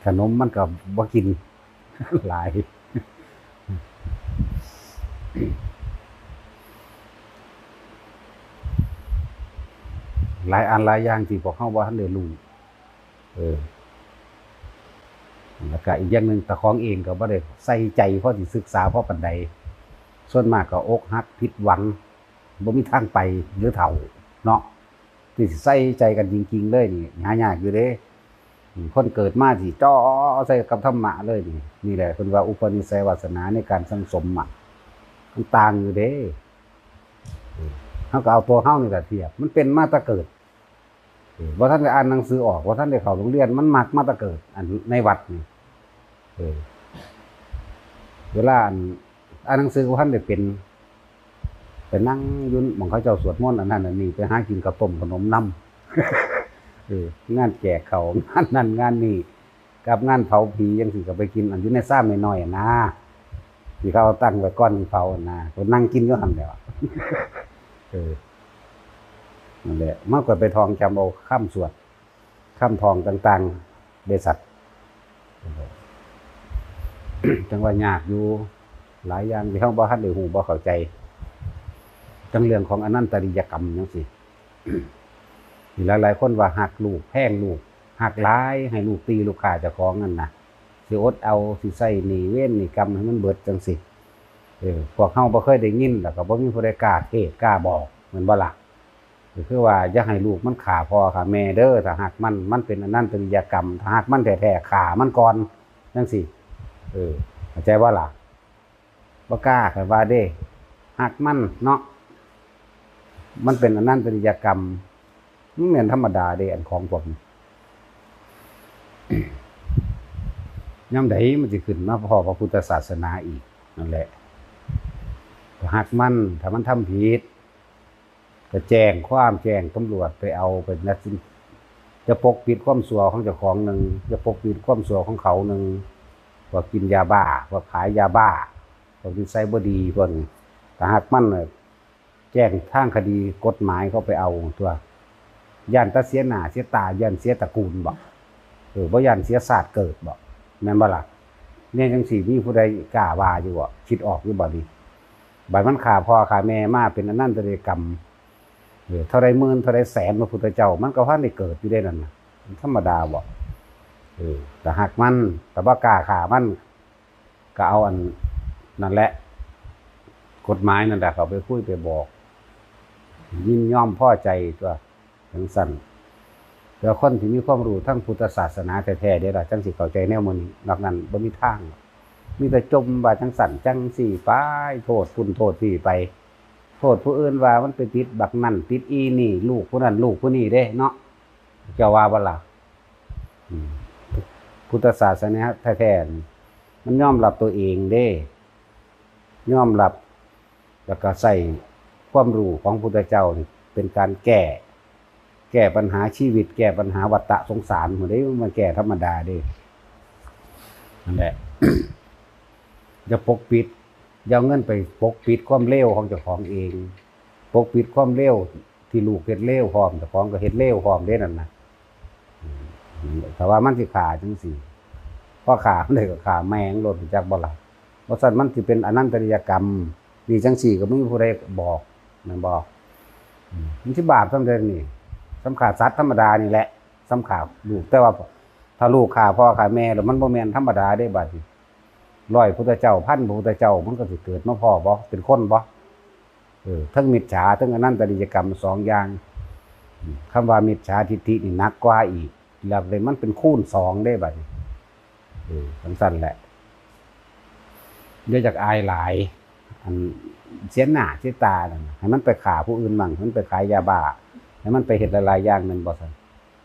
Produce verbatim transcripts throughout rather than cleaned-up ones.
ขนมมันก็บ่กิน หลาย หลายอันหลายอย่างที่พวกเฮาบ่ทันได้รู้ เออ แล้วก็อีกอย่างหนึ่ง ตาของเองก็บ่ได้ใส่ใจพอสิศึกษาพอปานใด ส่วนมากก็อกหักผิดหวัง บ่มีทางไปหรือเฒ่าเนาะ ที่สิใส่ใจกันจริงๆเลยนี่ หายากอยู่เด้ อืม คนเกิดมาสิจ่อใส่กับธรรมะเลยนี่ นี่แหละเพิ่นว่าอุปนิสัยวาสนาในการสั่งสมอะ มันต่างอยู่เด้ เฮาก็เอาตัวเฮานี่ล่ะเทียบ มันเป็นมาแต่เกิด เออ บ่ทันได้อ่านหนังสือออก บ่ทันได้เข้าโรงเรียน มันมักมาแต่เกิด อันในวัดนี่ เออ เวลาอ่าน อ่านหนังสือบ่ทันได้เป็น ไปนั่งอยู่หม่องเขาเจ้าสวดมนต์อันนั้นอันนี้ ไปหากินข้าวต้มขนมนำ เออ งานแจกข้าว งานนั่นงานนี่ กับงานเผาผีจั่งซี้ก็ไปกินอันอยู่ในซามน้อยๆอะนะ ที่เขาตั้งไว้ก่อนสิเผาอะนะ ก็นั่งกินอยู่หั่นแหละ เออ นั่นแหละ มันก็ไปท่องจำเอาคำสวด คำท่องต่างๆ เด้สัตว์ จั่งว่ายากอยู่ หลายอย่างที่เฮาบ่ทันได้รู้บ่เข้าใจ จั่งเรื่องของอนันตริยกรรมจั่งซี้ นี่หลายๆคนว่าฮักลูก แพงลูก ฮักหลาย ให้ลูกตีลูกฆ่าเจ้าของนั่นน่ะ สิอดเอา สิใช้หนี้เวรหนี้กรรมให้มันเบิดจั่งซี้ เออ พวกเฮาบ่เคยได้ยิน แล้วก็บ่มีผู้ใดกล้าเทศน์กล้าบอก แม่นบ่ล่ะ ก็คือว่าอย่าให้ลูกมันฆ่าพ่อฆ่าแม่เด้อ ถ้าฮักมัน มันเป็นอนันตริยกรรม ถ้าฮักมันแท้ๆ ฆ่ามันก่อน จั่งซี้ เออ เข้าใจบ่ล่ะ บ่กล้า ข้อยว่าเด้ ฮักมันเนาะ มันเป็นอนันตริยกรรม มันแม่นธรรมดาเด้ อันของพวกนี้ ยามใดมันสิขึ้นมาพ้อพระพุทธศาสนาอีก นั่นแหละ ก็ฮักมัน ถ้ามันทำผิด ก็แจ้งความ แจ้งตำรวจไปเอา ไปนัดสิน จะปกปิดความชั่วของเจ้าของหนึ่ง จะปกปิดความชั่วของเขาหนึ่ง พวกกินยาบ้า พวกขายยาบ้า พวกนิสัยบ่ดีพวกนี้ ถ้าฮักมันน่ะ แจ้งทางคดีกฎหมายเขาไปเอาตั๊ว ย้านแต่เสียหน้าเสียตา ย้านเสียตระกูลบ่ เออ บ่ย้านเสียชาติเกิดบ่ แม่นบ่ล่ะ เนี่ยจั่งซี้มีผู้ใดกล้าว่าอยู่บ่ คิดออกอยู่บ่นี่ บัดมันฆ่าพ่อฆ่าแม่มาเป็นอนันตริยกรรม เออ เท่าใดหมื่นเท่าใดแสนพระพุทธเจ้า มันก็บ่ทันได้เกิดอยู่เด้นั่นน่ะ มันธรรมดาบ่ เออ ถ้าฮักมัน ถ้าบ่กล้าฆ่ามัน ก็เอาอันนั่นแหละ กฎหมายนั่นแหละ เขาไปคุยไปบอก ยินยอมพอใจตั๊ว จั่งซั้น แล้วคนที่มีความรู้ทางพุทธศาสนาแท้ๆ เด้ล่ะ จั่งสิเข้าใจแนวหมู่นี้ นอกนั้นบ่มีทาง มีแต่จมว่าจั่งซั้นจั่งซี้ไป โทษพุ้นโทษพี้ไป โทษผู้อื่นว่ามันไปติดบักนั่นติดอีนี่ ลูกผู้นั้นลูกผู้นี้เด้เนาะ เจ้าว่าบ่ล่ะ อืม พุทธศาสนาแท้ๆ นี่ มันยอมรับตัวเองเด้ ยอมรับ แล้วก็ใช้ความรู้ของพุทธเจ้านี่เป็นการแก้ แก้ปัญหาชีวิต แก้ปัญหาวัฏฏะสงสารหมดเด้ มันแก้ธรรมดาเด้ นั่นแหละ อย่าปกปิด อย่าเอาเงินไปปกปิดความเลวของเจ้าของเอง ปกปิดความเลวที่ลูกเฮ็ดเลวพร้อม เจ้าของก็เฮ็ดเลวพร้อมเด้นั่นน่ะ อืม ถ้าว่ามันสิฆ่าจั่งซี้ พอฆ่ามันได้ก็ฆ่าแม่งโลด รู้จักบ่ล่ะ บ่ซั้นมันสิเป็นอนันตริยกรรม นี่จั่งซี้ก็บ่มีผู้ใดบอก แม่นบ่ อืม มันสิบาปส่ำใดนี่ ส่ำฆ่าสัตว์ธรรมดานี่แหละ ส่ำฆ่าลูก แต่ว่าถ้าลูกฆ่าพ่อฆ่าแม่แล้วมันบ่แม่นธรรมดาเด้บัดนี้ ร้อยพุทธเจ้า พันพระพุทธเจ้า มันก็สิเกิดมาพ้อบ่ เป็นคนบ่ เออ ทั้งมิจฉา ทั้งอนันตริยกรรมสองอย่าง อืม คำว่ามิจฉาทิฏฐินี่หนักกว่าอีก แล้วเลยมันเป็นคูณสองเด้บัดนี้ เออ จั่งซั้นแหละ อย่าอยากอายหลาย อันเสียหน้าเสียตานั่นน่ะ ให้มันไปฆ่าผู้อื่นมั่ง ให้มันไปขายยาบ้า ให้มันไปเฮ็ดหลายๆอย่าง แม่นบ่ซั้น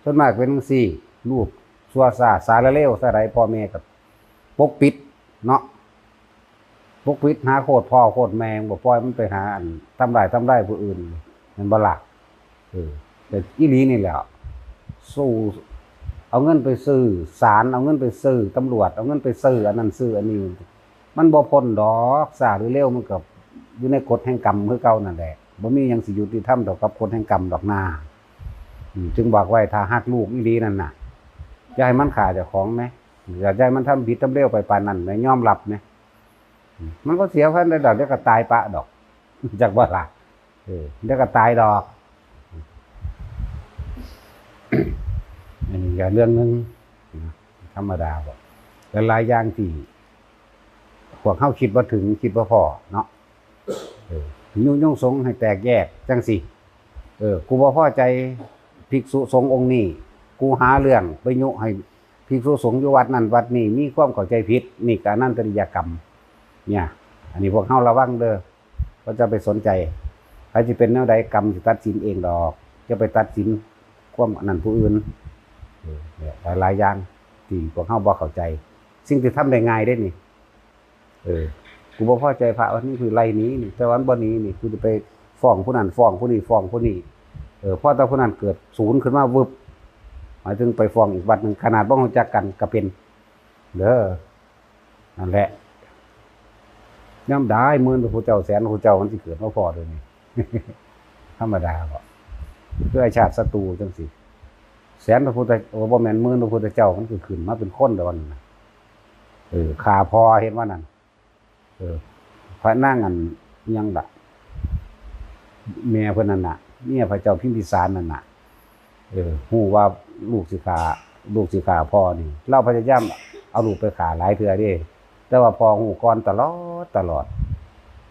ส่วนมากเป็นจั่งซี้ ลูกชั่วช้าสารเลวซะใด พ่อแม่ก็ปกปิดเนาะ ปกปิด หาโคตรพ่อโคตรแม่ บ่ปล่อยมันไปหาอันทำร้ายทำลายผู้อื่น แม่นบ่ล่ะ เออ แต่อีหลีนี่แหละ สู้ เอาเงินไปซื้อศาล เอาเงินไปซื้อตำรวจ เอาเงินไปซื้ออันนั้นซื้ออันนี้ มันบ่พ้นดอก ช้าหรือเร็วมันก็อยู่ในกฎแห่งกรรมคือเก่านั่นแหละ บ่มีหยังสิยุติธรรมเท่ากับกฎแห่งกรรมดอกนา อืม จึงบอกไว้ ถ้าฮักลูกอีหลีนั่นน่ะ อย่าให้มันฆ่าเจ้าของแหม อย่าให้มันทำผิดทำเลวไปปานนั้นแหม ยอมรับแหม มันก็เสียพันได้ดอก เดี๋ยวก็ตายปะดอก จักบ่ล่ะ เออ เดี๋ยวก็ตายดอก อันนี้ก็เรื่องหนึ่งนะ ธรรมดาบ่ หลายๆอย่างที่พวกเฮาคิดบ่ถึง คิดบ่พ้อเนาะ เออ ยุยงสงฆ์ให้แตกแยกจังซี่ เออ กูบ่พอใจภิกษุสงฆ์องค์นี้ กูหาเรื่องไปยุให้ภิกษุสงฆ์อยู่วัดนั้นวัดนี้มีความเข้าใจผิด นี่ก็อนันตริยกรรม เนี่ย อันนี้พวกเฮาระวังเด้อ บ่จะไปสนใจ ใครสิเป็นแนวใด กรรมสิตัดสินเองดอก อย่าไปตัดสินความอันนั้นผู้อื่น เออ เนี่ย หลายๆอย่างที่พวกเฮาบ่เข้าใจ สิ่งที่ทำได้ง่ายเด้นี่ เออ กูบ่พอใจพระวัดนี้ กูไล่หนีนี่ แต่ว่ามันบ่หนีนี่ กูจะไปฟ้องผู้นั้น ฟ้องผู้นี้ ฟ้องผู้นี้ เออ พอแต่ผู้นั้นเกิดศูนย์ขึ้นมาวึบ หมายถึงไปฟ้องอีกวัดหนึ่ง ขนาดบ่รู้จักกันก็เป็น เด้อ นั่นแหละ ยามใดหมื่นพระพุทธเจ้า แสนพระพุทธเจ้า มันสิเกิดมาพ้อเด้นี่ ธรรมดาบ่ คืออาชาติศัตรูจังซี่ แสนพระพุทธ โอ้ บ่แม่นหมื่นพระพุทธเจ้า มันก็ขึ้นมาเป็นคนแล้วนั่นน่ะ เออ ฆ่าพ่อเห็นว่านั่น เออ พระนางอันหยังล่ะ แม่เพิ่นนั่นน่ะ เมียพระเจ้าพิมพิสารนั่นน่ะ เออ ฮู้ว่าลูกสิฆ่า ลูกสิฆ่าพ่อนี่ ลาวพยายามเอาลูกไปฆ่าหลายเทื่อเด้ แต่ว่าพ่อฮู้ก่อนตลอด ตลอด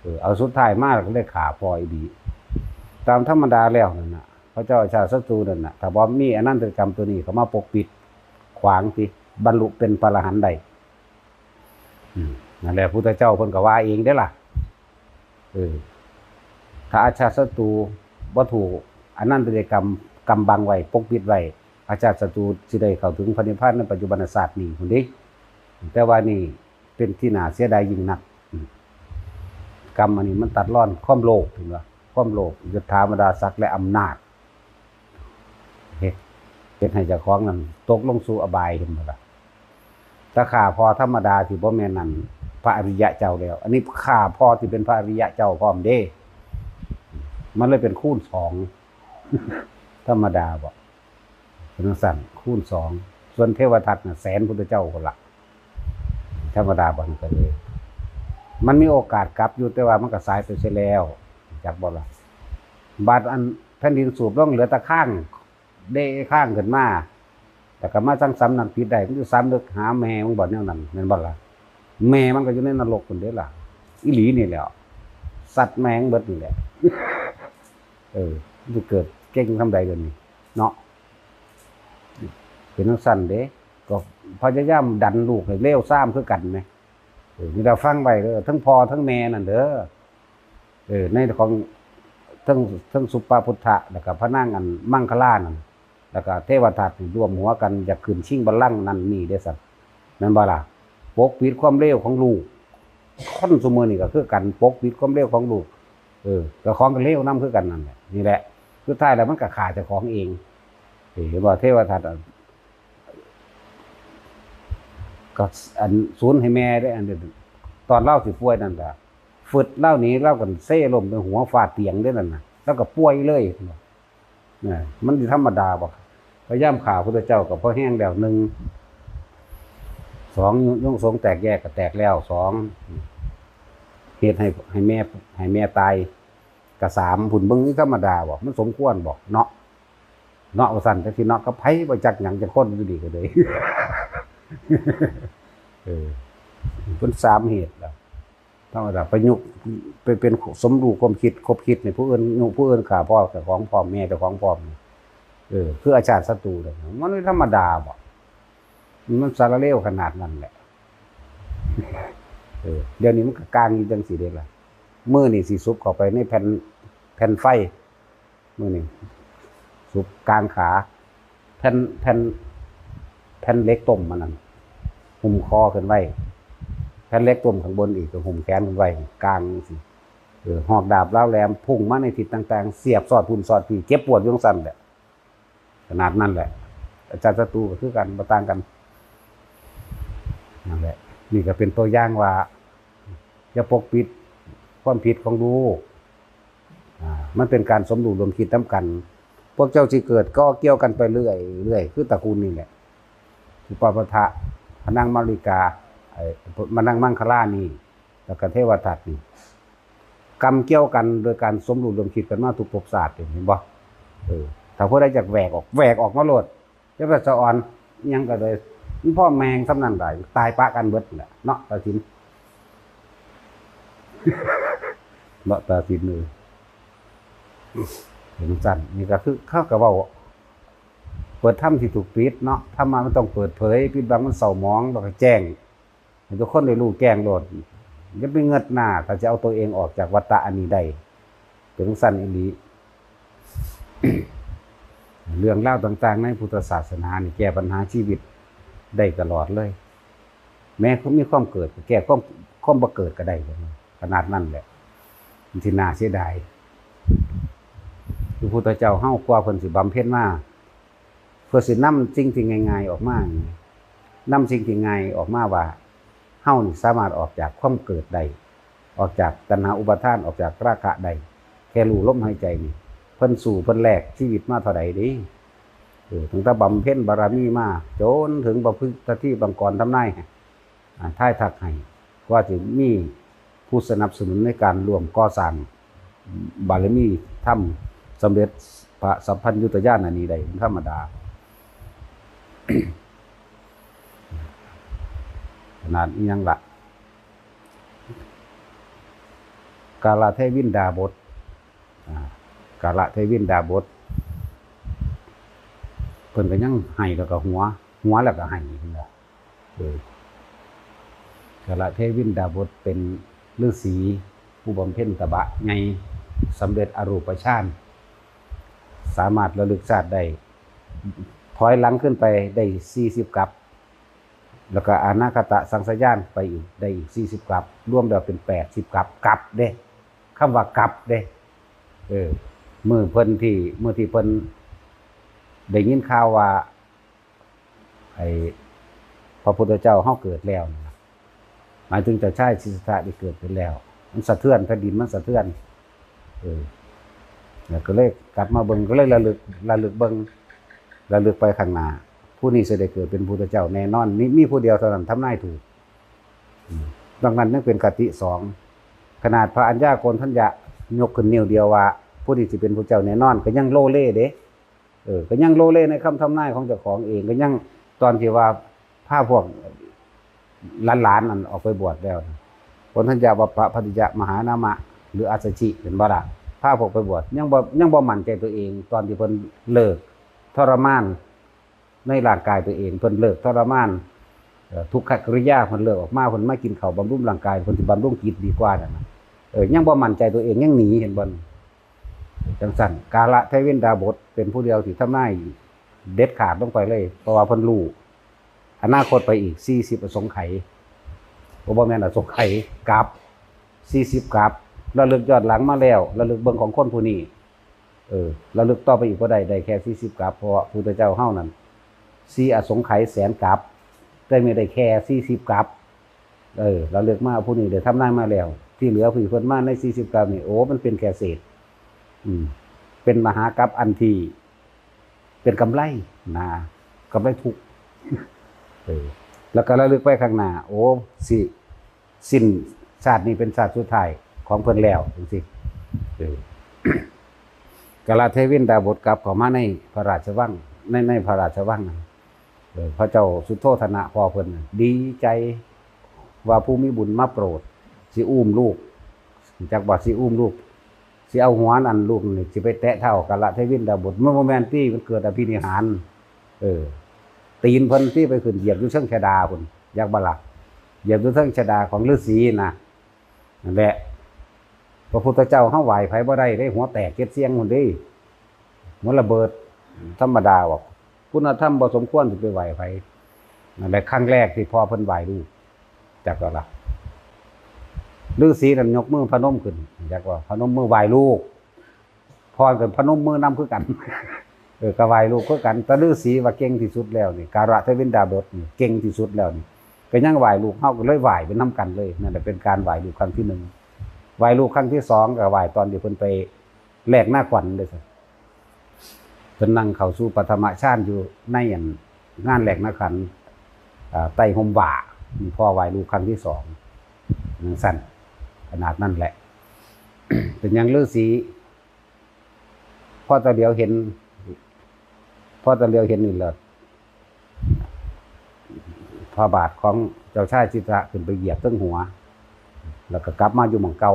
เออ เอาสุดท้ายมาก็เลยฆ่าพ่ออีหลี ตามธรรมดาแล้วนั่นน่ะ พระเจ้าอาชาติศัตรูนั่นน่ะ ถ้าบ่มีอนันตริยกรรมตัวนี้เข้ามาปกปิดขวางติ บรรลุเป็นพระอรหันต์ได้ อืม นั่นแหละ พุทธเจ้าเพิ่นก็ว่าเองเด้ล่ะ เออ ถ้าอาชาติศัตรูบ่ถูกอนันตริยกรรมกำบังไว้ ปกปิดไว้ อาชาติศัตรูสิได้เข้าถึงพระนิพพานในปัจจุบันชาตินี้พุ้นเด้ แต่ว่านี่เป็นที่น่าเสียดายยิ่งนัก อืม กรรมอันนี้มันตัดรอนความโลภ เห็นบ่ ความโลภ ยศถาบรรดาศักดิ์และอำนาจ เฮ็ด เฮ็ดให้เจ้าของนั่นตกลงสู่อบาย เห็นบ่ล่ะ ถ้าฆ่าพ่อธรรมดาที่บ่แม่นนั่น พระอริยะเจ้าแล้ว อันนี้ฆ่าพ่อที่เป็นพระอริยะเจ้าพร้อมเด้ มันเลยเป็นคูณสอง ธรรมดาบ่ เป็นจั่งซั่น คูณสอง ส่วนเทวทัตน่ะแสนพุทธเจ้าพุ้นล่ะ ธรรมดาบ่ มันก็เลย มันมีโอกาสกลับอยู่ แต่ว่ามันก็สายไปเสียแล้ว จักบ่ล่ะ บาดอันแผ่นดินสูบลงเหลือแต่คาง เด้คางขึ้นมา แล้วก็มาจั่งสำนึกผิดได้ มันสิสำนึกหาแม่มึงบ่ แนวนั้น แม่นบ่ล่ะ แม่มันก็อยู่ในนรกพุ้นเด้ล่ะ อีหลีนี่แหละ สัตว์แม่งเบิดนี่แหละ เออ มันสิเกิดเก่งส่ำใด๋เดี๋ยวนี้ เนาะ เป็นจั่งซั่นเด้ ก็พยายามดันลูกให้เลวซามคือกันแหม เออ นี่ล่ะฟังไว้เด้อ ทั้งพ่อทั้งแม่นั่นเด้อ เออ ในของ ทั้ง ทั้งสุปปพุทธะ แล้วก็พระนางอันมังคลานั่น แล้วก็เทวทัตนี่ร่วมหัวกันอยากขึ้นชิงบัลลังก์นั่นนี่เด้ซั่น แม่นบ่ล่ะ ปกปิดความเลวของลูก คนซุมื้อนี่ก็คือกัน ปกปิดความเลวของลูก เออ เจ้าของก็เลวนำคือกันนั่นแหละ นี่แหละ สุดท้ายแล้วมันก็ฆ่าเจ้าของเอง เออ เห็นบ่ เทวทัตอะ ก็อันสูญให้แม่เด้ อันนี้ ตอนลาวสิป่วยนั่นก็ฟึดลาวหนี ลาวก็เซล้มไปหัวฟาดเตียงเด้นั่นน่ะ ลาวก็ป่วยเลย นะ มันสิธรรมดาบ่ พยายามฆ่าพุทธเจ้าก็พอแฮงแล้ว หนึ่ง สอง ยงสงฆ์แตกแยกก็แตกแล้ว สอง เฮ็ดให้ ให้แม่ ให้แม่ตาย ก็ สาม พุ้น เบิ่งนี่ธรรมดาบ่ มันสมควรบ่ เนาะ เนาะ ว่าซั่น จักสิเนาะกับไผ บ่จักหยังจักคนอยู่ดีก็เลย เออ เพิ่น สาม เหตุล่ะ ธรรมดา ไปยุ ไปเป็นสมรู้ร่วมคิด คบคิดให้ผู้อื่น ยุผู้อื่นฆ่าพ่อเจ้าของพร้อม แม่เจ้าของพร้อม เออ คืออาชาติศัตรูเลย มันไม่ธรรมดาบ่ มันสารเลวขนาดนั้นแหละ เออ เดี๋ยวนี้มันก็กลางอยู่จังซี่เด้ล่ะ มือนี่สิสุบเข้าไปในแผ่น แผ่นไฟ มือนี่สุบกลางขา แผ่น แผ่น แผ่นเหล็กต้มมันนั่น หุ้มคอขึ้นไว้ แผ่นเหล็กต้มข้างบนอีกก็หุ้มแขนขึ้นไว้ กลางสิ เออ หอกดาบลาวแหลมพุ่งมาในทิศต่างๆ เสียบสอดพุ้นสอดพี้ เจ็บปวดอยู่จั่งซั่นแหละ ขนาดนั้นแหละ อาจารย์ศัตรูก็คือกัน บ่ต่างกัน นั่นแหละ นี่ก็เป็นตัวอย่างว่า อย่าปกปิดความผิดของลูก อ่า มันเป็นการสมรู้ร่วมคิดนำกัน พวกเจ้าสิเกิดก่อเกี่ยวกันไปเรื่อยๆ คือตระกูลนี่แหละ อุปาปทะ พระนางมาริกา ไอ้ พระนางมังคลานี่ แล้วก็เทวทัตนี่ กรรมเกี่ยวกันโดยการสมรู้ร่วมคิดกันมาทุกภพชาติ เห็นบ่ เออ ถ้าผู้ใดอยากแหวกออก แหวกออกมาโลด จะไปสะออน อิหยังก็เลย มันพ่อแม่งซ้ำนั่นได้ ตายปะกันเบิดแหละ เนาะ ตาสิน เนาะ ตาสิน เออ เห็นสั้น นี่ก็คือเขาก็เว้า เปิดธรรมที่ถูกปิดเนาะ ธรรมะมันต้องเปิดเผย ปิดบังมันเศร้าหมอง แล้วก็แจ้ง ให้ทุกคนได้รู้แจ้งโลด อย่าไปเงิดหน้า ถ้าจะเอาตัวเองออกจากวัฏฏะอันนี้ได้ เป็นจั่งซั่นอีหลี เรื่องราวต่างๆในพุทธศาสนานี่แก้ปัญหาชีวิตได้ตลอดเลย แม้มีความเกิดก็แก้ความ ความบ่เกิดก็ได้ ขนาดนั้นแหละ มันสิน่าเสียดาย พระพุทธเจ้าเฮากว่าเพิ่นสิบำเพ็ญมา เพื่อสินำสิ่งที่ง่ายๆออกมา นำสิ่งที่ง่ายออกมาว่า เฮานี่สามารถออกจากความเกิดได้ ออกจากตัณหาอุปาทาน ออกจากราคะได้ แค่รู้ลมหายใจนี่ เพิ่นสู้เพิ่นแลกชีวิตมาเท่าใดเด้ เออ ตั้งแต่บำเพ็ญบารมีมา จนถึงประพฤติที่บังกรทำนาย อ่า ทายทักให้ ว่าสิมีผู้สนับสนุนในการร่วมก่อสร้างบารมีธรรม สำเร็จพระสัพพัญญุตญาณอันนี้ได้ ธรรมดา ขนาดอิหยังละ กาลเทวินดาบท อ่า กาลเทวินดาบท เพิ่นก็ยังไห้แล้วก็หัว หัวแล้วก็ไห้ เออ กาลเทวินดาบทเป็นฤาษีผู้บำเพ็ญตบะใหญ่ สำเร็จอรูปฌาน สามารถระลึกชาติได้ ถอยหลังขึ้นไปได้สี่สิบกัป แล้วก็อนาคตสังสญาณไปอีก ได้อีกสี่สิบกัป รวมแล้วเป็นแปดสิบกัป กัปเด้ คำว่ากัปเด้ เออ มื้อเพิ่นที่ มื้อที่เพิ่นได้ยินข่าวว่า ไอ้พระพุทธเจ้าเฮาเกิดแล้วนั่นน่ะ หมายถึงเจ้าชายสิทธัตถะได้เกิดขึ้นแล้ว มันสะเทือน แผ่นดินมันสะเทือน เออ แล้วก็เลยกลับมาเบิ่ง ก็เลยระลึก ระลึกเบิ่ง ระลึกไปข้างหน้า ผู้นี้สิได้เกิดเป็นพุทธเจ้าแน่นอน มี มีผู้เดียวเท่านั้นทำนายถูก อืม ดังนั้นยังเป็นคติสอง ขนาดพระอัญญาโกณฑัญญะยกขึ้นนิ้วเดียวว่า ผู้นี้สิเป็นพุทธเจ้าแน่นอน ก็ยังโลเลเด้ เออ ก็ยังโลเลในคำทำนายของเจ้าของเอง ก็ยัง ตอนที่ว่าพาพวกหลานๆนั่นออกไปบวชแล้ว โกณฑัญญะ วัปปะ ภัตติยะ มหานามะ หรืออัสสชิ เห็นบ่ล่ะ พาพวกไปบวช ยังบ่ ยังบ่มั่นใจตัวเอง ตอนที่เพิ่นเลิกทรมานในร่างกายตัวเอง เพิ่นเลิกทรมาน เอ่อ ทุกขกิริยา เพิ่นเลิกออกมา เพิ่นมากินข้าวบำรุงร่างกาย เพิ่นสิบำรุงจิตดีกว่านั่นน่ะ เออ ยังบ่มั่นใจตัวเอง ยังหนี เห็นบ่ จั่งซั่น กาลเทวินดาบทเป็นผู้เดียวที่ทำนายเด็ดขาดลงไปเลย เพราะว่าเพิ่นรู้อนาคตไปอีกสี่สิบอสงไขย บ่ บ่แม่นอสงไขย กัป สี่สิบกัป ระลึกย้อนหลังมาแล้ว ระลึกเบิ่งของคนผู้นี้ เออ ระลึกต่อไปอีกบ่ได้ ได้แค่สี่สิบกัป เพราะว่าพุทธเจ้าเฮานั่น สี่อสงไขยแสนกัป แต่มีได้แค่สี่สิบกัป เออ ระลึกมาผู้นี้ได้ทำนายมาแล้ว ที่เหลือผู้เพิ่นมาในสี่สิบกัปนี่ โอ้ มันเป็นแค่เศษ อืม เป็นมหากัปอันที่เป็นกำไรนะ กำไรทุกข์ เออ แล้วก็ระลึกไปข้างหน้า โอ้ สิ สิ้นชาตินี้เป็นชาติสุดท้ายของเพิ่นแล้วจั่งซี้ เออ กาลเทวินดาบทกลับเข้ามาในพระราชวัง ใน ในพระราชวัง เออ พระเจ้าสุโธทนะพ่อเพิ่นน่ะดีใจว่าผู้มีบุญมาโปรด สิอุ้มลูก จักว่าสิอุ้มลูก สิเอาหัวอันลูกนี่สิไปแตะเท้ากาลเทวินดาบท มันบ่แม่นติ มันเกิดอภินิหาร เออ ตีนเพิ่นติไปขึ้นเหยียบอยู่เทิงชดาพุ้น จักบ่ล่ะ เหยียบอยู่เทิงชดาของฤาษีน่ะ นั่นแหละ พระพุทธเจ้าเฮาไหว้ไผบ่ได้เด้ หัวแตกเจ็ดเสี้ยงพุ้นเด้ หัวระเบิดธรรมดา บอก คุณธรรมบ่สมควรสิไปไหว้ไผ นั่นแหละครั้งแรกที่พ่อเพิ่นไหว้ลูก จักบ่ล่ะ ฤาษีนั่นยกมือพนมขึ้น จักว่าพนมมือไหว้ลูก พ่อก็พนมมือนำคือกัน เออ ก็ไหว้ลูกคือกัน แต่ฤาษีว่าเก่งที่สุดแล้วนี่ กาลเทวินดาบทนี่เก่งที่สุดแล้วนี่ ก็ยังไหว้ลูก เฮาก็เลยไหว้ไปนำกันเลย นั่นแหละเป็นการไหว้ลูกครั้งที่หนึ่ง ไหว้ลูกครั้งที่สองก็ไหว้ตอนที่เพิ่นไปแลกนาขวัญเด้อ เพิ่นนั่งเข้าสู่ปฐมฌานอยู่ในอันงานแลกนาขวัญ อ่า ไต่ฮ่มว่า นี่พ่อไหว้ลูกครั้งที่สอง จั่งซั้น ขนาดนั้นแหละ เป็นหยังฤๅษี พอแต่เหลียวเห็น พอแต่เหลียวเห็นนี่แหละ พระบาทของเจ้าชายสิทธัตถะขึ้นไปเหยียบเทิงหัว แล้วก็กลับมาอยู่หม่องเก่า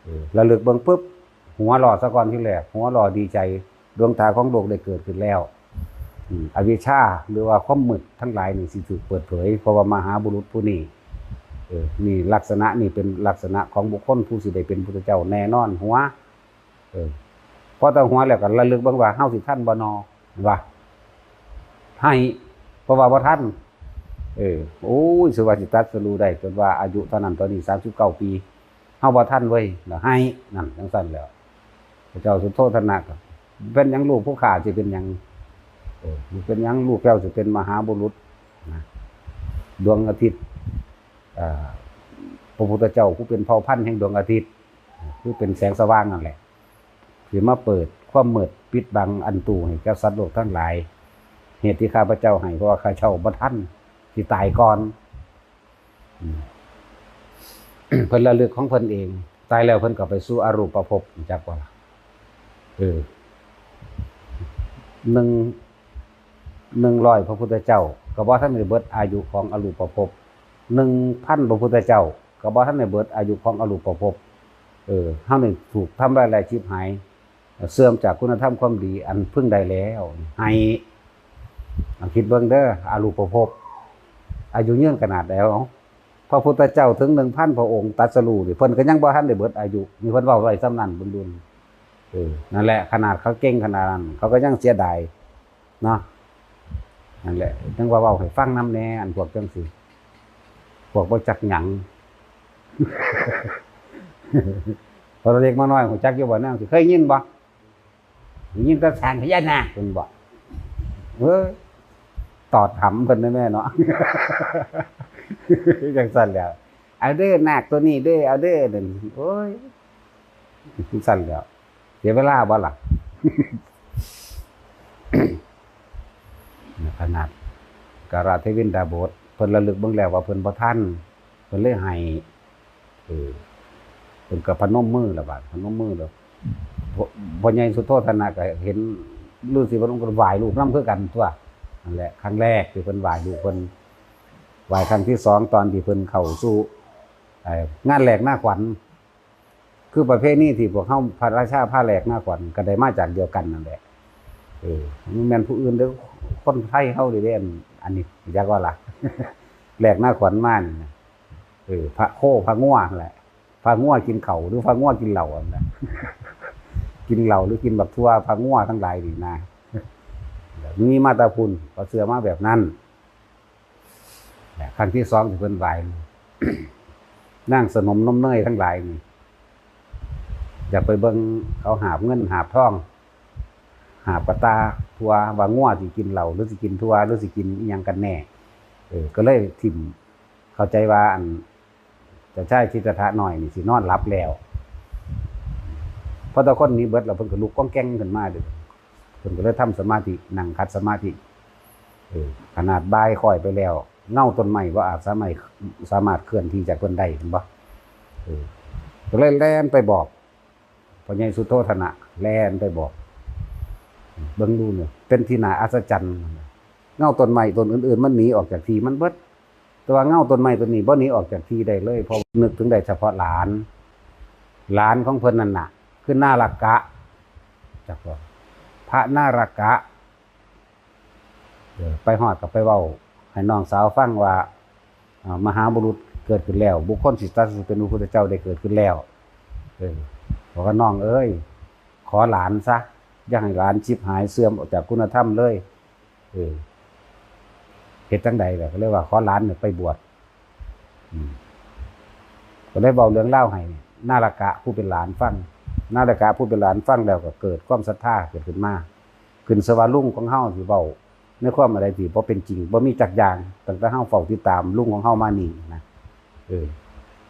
เออ ระลึกเบิ่งปุ๊บ หัวเราะซะก่อนทีแรก หัวเราะดีใจ ดวงตาของโลกได้เกิดขึ้นแล้ว อืม อวิชชา หรือว่าความมืดทั้งหลายนี่สิถูกเปิดเผย เพราะว่ามหาบุรุษผู้นี้ เออ นี่ลักษณะนี่เป็นลักษณะของบุคคลผู้สิได้เป็นพุทธเจ้าแน่นอน หัว เออ พอแต่หัวแล้วก็ระลึกเบิ่งว่า เฮาสิทันบ่นอ ว่า ไห้ เพราะว่าบ่ทัน เออ โอ้ย สิว่าสิตรัสรู้ได้ จนว่าอายุเท่านั้นเท่านี้ สามสิบเก้าปี เฮาบ่ทันเว้ย แล้วไห้ นั่น จั่งซั้นแหล้ว พระเจ้าสุโธทนะก็ เป็นหยังลูกผู้ข้าสิเป็นหยัง เออ เป็นหยังลูกเจ้าสิเป็นมหาบุรุษ นะ ดวงอาทิตย์ เอ่อ พระพุทธเจ้าผู้เป็นเผ่าพันธุ์แห่งดวงอาทิตย์ คือเป็นแสงสว่างนั่นแหละ สิมาเปิดความมืดปิดบังอันตูให้แก่สัตว์โลกทั้งหลาย เหตุที่ข้าพเจ้าไห้ เพราะว่าข้าเจ้าบ่ทัน สิตายก่อน อืม เพิ่นระลึกของเพิ่นเอง ตายแล้วเพิ่นก็ไปสู่อรูปภพ รู้จักบ่ล่ะ เออ หนึ่ง หนึ่งร้อยพระพุทธเจ้า ก็บ่ทันได้เบิดอายุของอรูปภพ หนึ่งพันพระพุทธเจ้า ก็บ่ทันได้เบิดอายุของอรูปภพ เออ เฮานี่ถูกทำลายและฉิบหาย เสื่อมจากคุณธรรมความดีอันเพิ่งได้แล้ว ไห้ เอาคิดเบิ่งเด้อ อรูปภพ อายุยืนขนาดแล้ว พระพุทธเจ้าถึงหนึ่งพันพระองค์ตรัสรู้นี่ เพิ่นก็ยังบ่ทันได้เบิดอายุ นี่เพิ่นเว้าไว้ส่ำนั้นบุญดุล เออ นั่นแหละ ขนาดเขาเก่งขนาดนั้น เขาก็ยังเสียดาย เนาะ นั่นแหละ จั่งว่าเว้าให้ฟังนำแหน่ อันพวกจั่งซี้ พวกบ่จักหยัง พอเด็กมาน้อย รู้จักอยู่บ่ นางสิเคยยินบ่ ได้ยินแต่สร้างพญานาคเพิ่นบอก เออ ตอดหำเพิ่นนะแม่เนาะ จั่งซั้นแหล้ว เอาเด้อ นาคตัวนี้เด้อ เอาเด้อ นั่น โอ้ย จั่งซั้นแหล้ว เสียเวลาบ่ล่ะ ขนาดกาลาเทวินดาบท เพิ่นระลึกเบิ่งแล้วว่าเพิ่นบ่ทัน เพิ่นเลยไห้ เออ เพิ่นก็พนมมือละบาด พนมมือแล้ว พ่อ พ่อใหญ่สุโธทนะก็เห็นฤๅษีพนมก็ไหว้ลูกนำคือกันตั๊ว นั่นแหละ ครั้งแรกที่เพิ่นไหว้ลูกเพิ่น ไหว้ครั้งที่สองตอนที่เพิ่นเข้าสู่ เอ่อ งานแหลกนาขวัญ คือประเพณีที่พวกเฮาพระราชาพาแหลกนาขวัญก็ได้มาจากเดียวกันนั่นแหละ เออ มันแม่นผู้อื่นเด้อ คนไทยเฮาเด้ อัน อันนี้ จักว่าล่ะ แหลกนาขวัญมานี่นะ เออ พระโคพระงัวนั่นแหละ พระงัวกินข้าวหรือพระงัวกินเหล้านั่นแหละ กินเหล้าหรือกินบักถั่ว พระงัวทั้งหลายนี่นะ มีมาแต่พุ้น เขาเชื่อมาแบบนั้น ครั้งที่สองที่เพิ่นไหว้ นางสนมนมเนยทั้งหลายนี่ อยากไปเบิ่งเขาหาบเงินหาบทอง หาบกระต่าถั่ว ว่างัวสิกินเหล้าหรือสิกินถั่วหรือสิกินอิหยังกันแน่ เออ ก็เลยถิ่ม เข้าใจว่าอัน เจ้าชายสิทธัตถะน้อยนี่สินอนหลับแล้ว พอแต่คนหนีเบิดแล้วเพิ่นก็ลุกก้องแก้งขึ้นมาเด้อ เพิ่นก็เลยทำสมาธิ นั่งขัดสมาธิ เออ ขนาดบ่ายค่อยไปแล้ว เงาต้นไม้บ่อาจสามารถ สามารถเคลื่อนที่จากเพิ่นได้ เห็นบ่ เออ ก็เลยแล่นไปบอก พ่อใหญ่สุโธทนะ แล่นไปบอก เบิ่งดูเนี่ย เป็นที่น่าอัศจรรย์ เงาต้นไม้ต้นอื่นๆ มันหนีออกจากที่มันเบิด แต่ว่าเงาต้นไม้ต้นนี้บ่หนีออกจากที่ได้เลย เพราะนึกถึงได้เฉพาะหลาน หลานของเพิ่นนั่นน่ะ คือนาลกะ จักว่า พระนาลกะ เออ ไปฮอดก็ไปเว้าให้น้องสาวฟังว่า อ่า มหาบุรุษเกิดขึ้นแล้ว บุคคลสิตรัสรู้เป็นพระพุทธเจ้าได้เกิดขึ้นแล้ว เออ บอกว่า "น้องเอ้ย ขอหลานซะ อย่าให้หลานฉิบหายเสื่อมออกจากคุณธรรมเลย" เออ เฮ็ดจั่งใดล่ะ ก็เลยว่าขอหลานเนี่ยไปบวช อืม ก็ได้เว้าเรื่องราวให้นาลกะผู้เป็นหลานฟัง นาลกะผู้เป็นหลานฟังแล้วก็เกิดความศรัทธาเกิดขึ้นมา ขึ้นสว่าลุงของเฮาสิเว้าในความอะไรที่บ่เป็นจริง บ่มีจักอย่าง ตั้งแต่เฮาเฝ้าติดตามลุงของเฮามานี่นะ เออ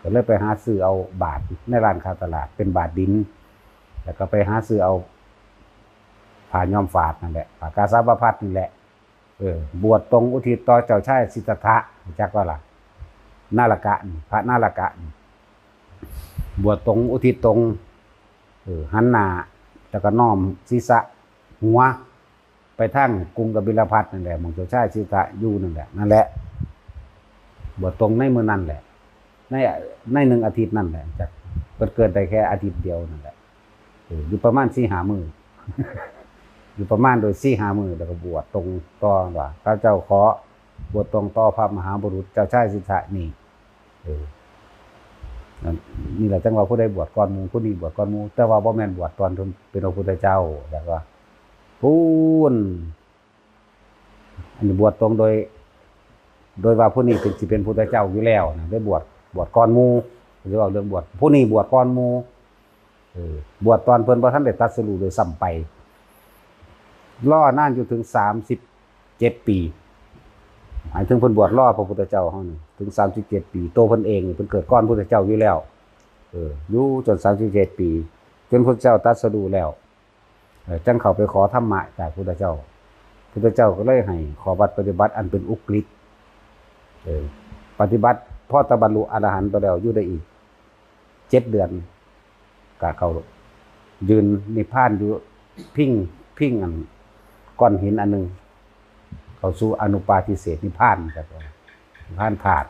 ก็เลยไปหาซื้อเอาบาดในร้านค้าตลาด เป็นบาดดิน แล้วก็ไปหาซื้อเอาผ้าย้อมฝาดนั่นแหละ ผ้ากาสาวพัสตร์นี่แหละ เออ บวชตรงอุทิศต่อเจ้าชายสิทธัตถะ รู้จักบ่ล่ะ นาลกะนี่ พระนาลกะนี่ บวชตรงอุทิศตรง เออ หันหน้า แล้วก็น้อมศีรษะ หัว ไปทางกรุงกบิลพัสดุ์นั่นแหละ หม่องเจ้าชายสิทธัตถะอยู่นั่นแหละ นั่นแหละ บวชตรงในมื้อนั้นแหละ ใน ในหนึ่งอาทิตย์นั่นแหละ จัก เพิ่นเกิดได้แค่อาทิตย์เดียวนั่นแหละ เออ อยู่ประมาณสี่ห้ามื้อ อยู่ประมาณโดยสี่ห้ามื้อ แล้วก็บวชตรงต่อว่า ข้าเจ้าขอบวชตรงต่อพระมหาบุรุษเจ้าชายสิทธัตถะนี่ เออ นั่น นี่แหละจั่งว่าผู้ใดบวชก่อนหมู่ ผู้นี้บวชก่อนหมู่ แต่ว่าบ่แม่นบวชตอนเพิ่นเป็นพระพุทธเจ้า แล้วก็ พู้น อันนี้บวชตรงโดย โดยว่าผู้นี้เป็น สิเป็นพุทธเจ้าอยู่แล้วนะ ได้บวช บวชก่อนหมู่ สิเว้าเรื่องบวช ผู้นี้บวชก่อนหมู่ เออ บวชตอนเพิ่นบ่ทันได้ตรัสรู้โดยซ้ำไป รอนานอยู่ถึงสามสิบเจ็ดปี หมายถึงเพิ่นบวชรอพระพุทธเจ้าเฮานี่ ถึงสามสิบเจ็ดปี ตัวเพิ่นเองนี่เพิ่นเกิดก่อนพุทธเจ้าอยู่แล้ว เออ อยู่จนสามสิบเจ็ดปี จนพุทธเจ้าตรัสรู้แล้ว เออ จั่งเข้าไปขอธรรมะจากพุทธเจ้า พุทธเจ้าก็เลยให้ข้อวัดปฏิบัติอันเป็นอุกฤษ เออ ปฏิบัติพอตะบรรลุอรหันต์ไปแล้ว อยู่ได้อีกเจ็ดเดือน ก็เข้ายืนนิพพานอยู่พิง พิงอันก้อนหินอันหนึ่ง เข้าสู่อนุปาทิเสสนิพพานครับ นิพพานธาตุ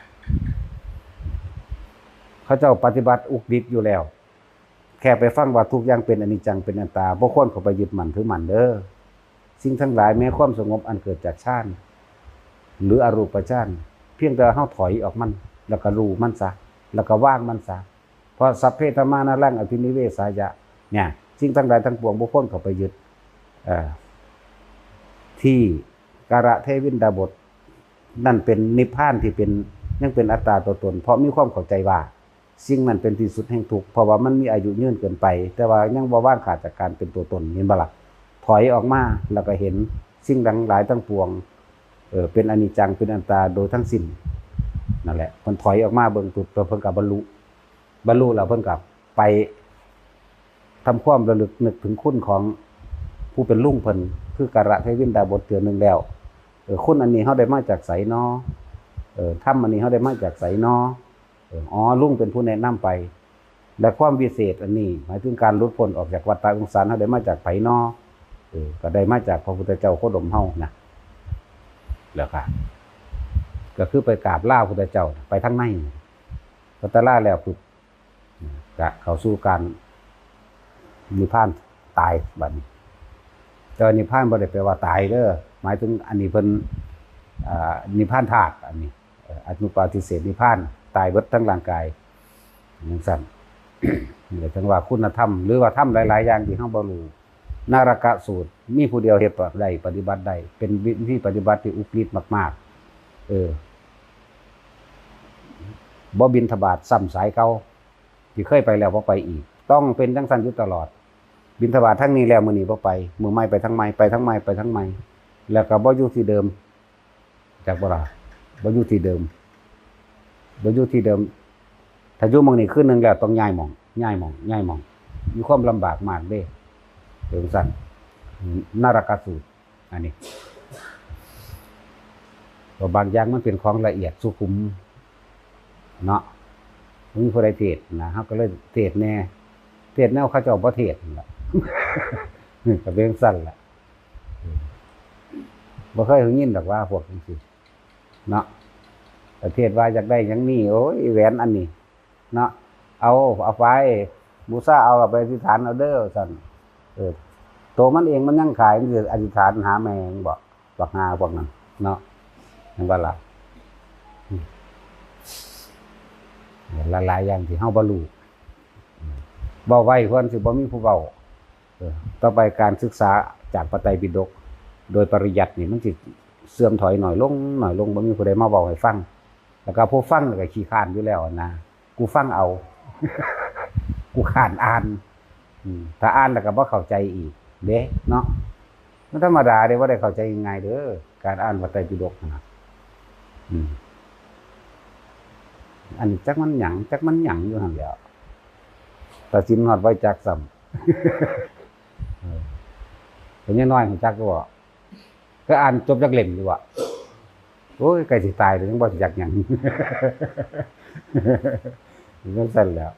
เขาเจ้าปฏิบัติอุกฤษอยู่แล้ว แค่ไปฟังว่าทุกอย่างเป็นอนิจจังเป็นอนัตตา บ่ควรเข้าไปยึดมั่นถือมั่นเด้อ สิ่งทั้งหลายแม้ความสงบอันเกิดจากฌาน หรืออรูปฌาน เพียงแต่เฮาถอยออกมัน แล้วก็รู้มันซะ แล้วก็วางมันซะ เพราะสัพเพธัมมานารังอภินิเวสายะ เนี่ย สิ่งทั้งหลายทั้งปวงบ่ควรเข้าไปยึด เอ่อ ที่กาละเทวินดาบท นั่นเป็นนิพพานที่เป็น ยังเป็นอัตตาตัวตน เพราะมีความเข้าใจว่า สิ่งนั้นเป็นที่สุดแห่งทุกข์ เพราะว่ามันมีอายุยืนเกินไป แต่ว่ายังบ่ว่างขาดจากการเป็นตัวตน เห็นบ่ล่ะ ถอยออกมาแล้วก็เห็นสิ่งทั้งหลายทั้งปวง เออ เป็นอนิจจัง เป็นอนัตตาโดยทั้งสิ้น นั่นแหละ เพิ่นถอยออกมาเบิ่งปุ๊บ แล้วเพิ่นก็บรรลุ บรรลุแล้วเพิ่นก็ไปทำความระลึกนึกถึงคุณของผู้เป็นลุงเพิ่น คือกาละเทวินดาบทเทื่อหนึ่งแล้ว เออ คุณอันนี้เฮาได้มาจากไสน้อ เออ ธรรมอันนี้เฮาได้มาจากไสน้อ เออ อ๋อ ลุงเป็นผู้แนะนำไป และความวิเศษอันนี้ หมายถึงการหลุดพ้นออกจากวัฏฏะสงสาร เฮาได้มาจากไผน้อ เออ ก็ได้มาจากพระพุทธเจ้าโคดมเฮานะ แล้วก็ ก็คือไปกราบลาพุทธเจ้า ไปทางใน พอตะลาแล้วปุ๊บ ก็เข้าสู่การนิพพานตายบัดนี้ แต่ว่านิพพานบ่ได้แปลว่าตายเด้อ หมายถึงอันนี้เพิ่น อ่า นิพพานธาตุ อันนี้ เอ่อ อนุปาทิเสสนิพพาน ตายเบิดทั้งร่างกาย จั่งซั้น นี่แหละจั่งว่าคุณธรรม หรือว่าธรรมหลาย ๆ อย่างที่เฮาบ่รู้ นารกสูตร มีผู้เดียวเฮ็ดได้ ปฏิบัติได้ เป็นวิธีปฏิบัติที่อุกฤษมากๆ เออ บ่บิณฑบาตซ้ำสายเก่า ที่เคยไปแล้วบ่ไปอีก ต้องเป็นจั่งซั้นอยู่ตลอด บิณฑบาตทางนี้แล้วมื้อนี้บ่ไป มื้อใหม่ไปทางใหม่ ไปทางใหม่ ไปทางใหม่ แล้วก็บ่อยู่ที่เดิม จักบ่ล่ะ บ่อยู่ที่เดิม บ่อยู่ที่เดิม ถ้าอยู่หม่องนี้คืนหนึ่งแล้วต้องย้ายหม่อง ย้ายหม่อง ย้ายหม่อง มีความลำบากมากเด้ เป็นจั่งซั้น นารกสูตร อันนี้ เพราะบางอย่างมันเป็นของละเอียดสุขุม เนาะ บ่มีผู้ใดเทศน์นะ เฮาก็เลยเทศน์แหน่ เทศน์แนวเขาเจ้าบ่เทศน์นั่นล่ะ ก็เป็นจั่งซั้นล่ะ บ่เคยได้ยินดอกว่าพวกจั่งซี้ เนาะ ประเทศว่าอยากได้หยังนี่ โอ้ย แหวนอันนี้ เนาะ เอา เอาไป บูชาเอา เอาไปอธิษฐานเอาเด้อ ซั่น เออ ตัวมันเองมันยังขาย มันสิอธิษฐานหาแม่งบ่ บักห่าพวกนั้น เนาะ เห็นบ่ล่ะ อืม หลายๆ อย่างที่เฮาบ่รู้ อืม เว้าไว้ควรสิบ่มีผู้เว้า เออ ต่อไปการศึกษาจากพระไตรปิฎกโดยปริยัตินี่มันสิเสื่อมถอยน้อยลง น้อยลง บ่มีผู้ใดมาเว้าให้ฟัง แล้วก็ผู้ฟังนี่ก็ขี้คร้านอยู่แล้วนะ กูฟังเอา กูคร้านอ่าน อืม ถ้าอ่านแล้วก็บ่เข้าใจอีกเด้ เนาะ มันธรรมดาเด้ บ่ได้เข้าใจง่ายๆ เด้อ การอ่านพระไตรปิฎกนะ อืม อันนี้จักมันหยัง จักมันหยังอยู่หั่นแหล้ว ตัดสินฮอดไว้จักซ้ำ เออ เป็นยังน้อยของจักก็บอก ไปอ่านจบจักเล่มอยู่วะ โอ้ย ใกล้สิตายแล้วยังบ่จักหยัง จังซั่นแหล้ว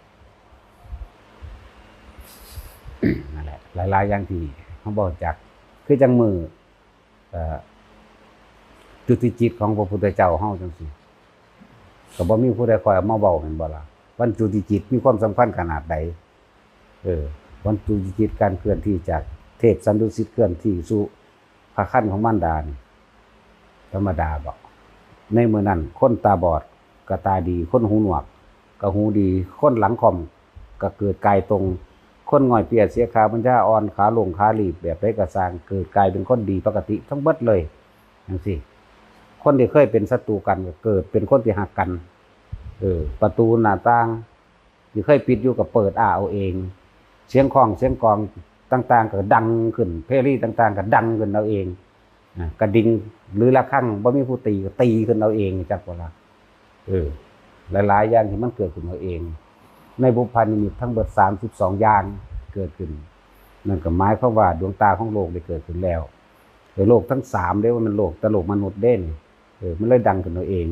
นั่นแหละ หลายๆอย่างที่เฮาบ่จัก คือจังมื้อ เอ่อ จุติจิตของพระพุทธเจ้าเฮาจังซี่ ก็บ่มีผู้ใดคอยเอามาเว้าแม่นบ่ล่ะ วันจุติจิตมีความสำคัญขนาดใด เออ วันจุติจิต การเคลื่อนที่จากเทพสันดุสิตเคลื่อนที่สู่พระครรภ์ของมารดานี่ ธรรมดาบ่ ในมื้อนั้นคนตาบอดก็ตาดี คนหูหนวกก็หูดี คนหลังค่อมก็เกิดกายตรง คนง่อยเปลี้ยเสียขา ปัญญาอ่อน ขาโล่งขาหลีบ แบบใดก็ซ่าง เกิดกายเป็นคนดีปกติทั้งเบิดเลย จังซี่ คนที่เคยเป็นศัตรูกันก็เกิดเป็นคนที่ฮักกัน เออ ประตูหน้าต่างที่เคยปิดอยู่ก็เปิดอ้าเอาเอง เสียงค้องเสียงกลองต่างๆก็ดังขึ้น เพลีต่างๆก็ดังขึ้นเอาเอง อ่ะ กระดิ่งหรือระฆังบ่มีผู้ตีก็ตีขึ้นเอาเอง จักบ่ล่ะ เออ หลายๆอย่างที่มันเกิดขึ้นเอาเอง ในบุพพานิมิตทั้งเบิดสามสิบสองอย่างเกิดขึ้น นั่นก็หมายความว่าดวงตาของโลกได้เกิดขึ้นแล้ว เออ โลกทั้งสามเด้ ว่ามันโลก แต่โลกมนุษย์เด้นี่ เออ มันเลยดังขึ้นเอาเอง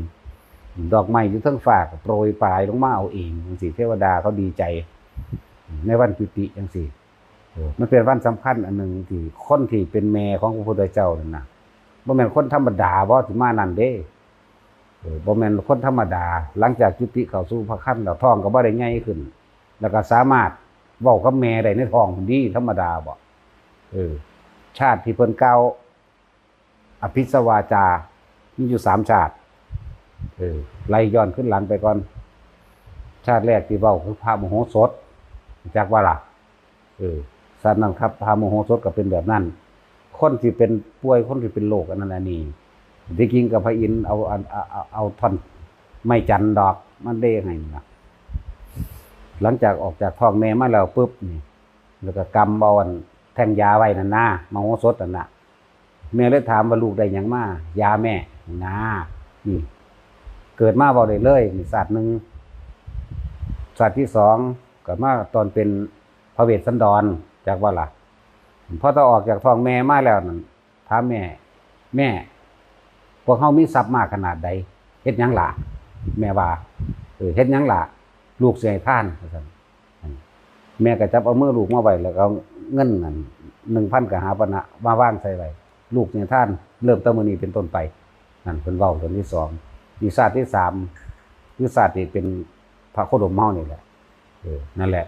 ดอกไม้อยู่เทิงฟ้าก็โปรยปลายลงมาเอาเองจังซี่ เทวดาเขาดีใจ ในวันจุติจังซี่ เออ มันเป็นวันสำคัญอันหนึ่งที่คนที่เป็นแม่ของพระพุทธเจ้านั่นน่ะ บ่แม่นคนธรรมดาบ่ที่มานั่นเด้ เออ บ่แม่นคนธรรมดา หลังจากจุติเข้าสู่พระครรภ์แล้ว ท้องก็บ่ได้ใหญ่ขึ้น แล้วก็สามารถเว้ากับแม่ได้ในท้องพุ้นดี ธรรมดาบ่ เออ ชาติที่เพิ่นกล่าวอภิสวาจา มีอยู่สามชาติ เออ ไล่ย้อนขึ้นหลังไปก่อน ชาติแรกที่เว้าคือพระมโหสถ จักว่าล่ะ เออ ชาตินั้นครับ พระมโหสถก็เป็นแบบนั้น คนที่เป็นป่วย คนที่เป็นโรคอันนั้นอันนี้ ที่จริงก็พระอินทร์เอาอัน เอา เอา เอาท่อนไม้จันทร์ดอกมันเด้ให้นะ หลังจากออกจากท้องแม่มาแล้วปุ๊บนี่ แล้วก็กำเอาอันแท่งยาไว้นั่นนะ มโหสถนั่นนะ แม่เลยถามว่า "ลูกได้หยังมา?" "ยาแม่" นะ นี่ เกิดมาเว้าได้เลย นี่ชาติหนึ่ง ชาติที่สองก็มาตอนเป็นพระเวสสันดร จักว่าล่ะ พอตอนออกจากท้องแม่มาแล้วนั่น ถามแม่ "แม่ พวกเฮามีทรัพย์มากขนาดใด เฮ็ดหยังล่ะ?" แม่ว่า "เออ เฮ็ดหยังล่ะ ลูกสิให้ทาน" ว่าซั่น แม่ก็จับเอามือลูกมาไว้ แล้วก็เอาเงินนั่น หนึ่งพันกหาปณะ มาวางใส่ไว้ "ลูกสิให้ทาน เริ่มแต่มื้อนี้เป็นต้นไป" นั่นเพิ่นเว้าเรื่องที่สอง นี่ชาติที่สาม คือชาติที่เป็นพระโคดมเฮานี่แหละ เออ นั่นแหละ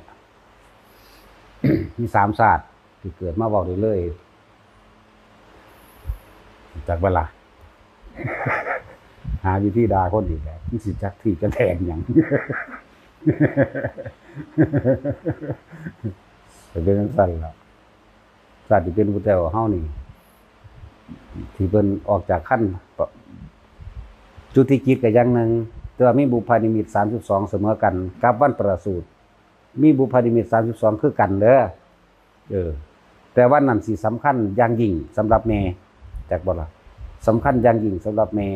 มีสามชาติที่เกิดมาเว้าได้เลย จักเวลา หาวิธีด่าคนอีกแล้ว มันสิจักที่จะแทนหยัง แต่เป็นจังซั่นล่ะ ชาติที่เป็นพุทธเจ้าเฮานี่ ที่เพิ่นออกจากครรภ์ จุติจิตก็อย่างหนึ่ง แต่ว่ามีบุพพานิมิตสามสิบสองเสมอกัน กับวันประสูติ มีบุพพานิมิตสามสิบสองคือกันเด้อ เออ แต่วันนั้นสิสำคัญอย่างยิ่งสำหรับแม่ จักบ่ล่ะ สำคัญอย่างยิ่งสำหรับแม่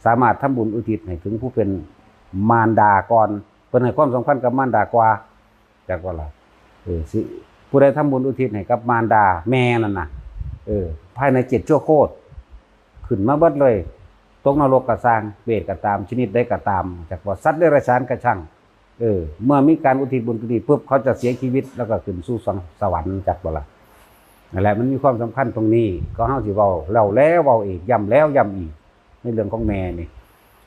สามารถทำบุญอุทิศให้ถึงผู้เป็นมารดาก่อน เพิ่นให้ความสำคัญกับมารดากว่า จักบ่ล่ะ เออ สิ ผู้ใดทำบุญอุทิศให้กับมารดาแม่นั่นน่ะ เออ ภายในเจ็ดชั่วโคตร ขึ้นมาเบิดเลย ตกนรกก็ซ่าง เปรตก็ตาม ชนิดใดก็ตาม จักว่าสัตว์เดรัจฉานก็ช่าง เออ เมื่อมีการอุทิศบุญตัวนี้ปุ๊บ เขาจะเสียชีวิตแล้วก็ขึ้นสู่สวง สวรรค์ จักบ่ล่ะ นั่นแหละ มันมีความสำคัญตรงนี้ ก็เฮาสิเว้าแล้วแล้วเว้าอีก ย้ำแล้วย้ำอีก ในเรื่องของแม่นี่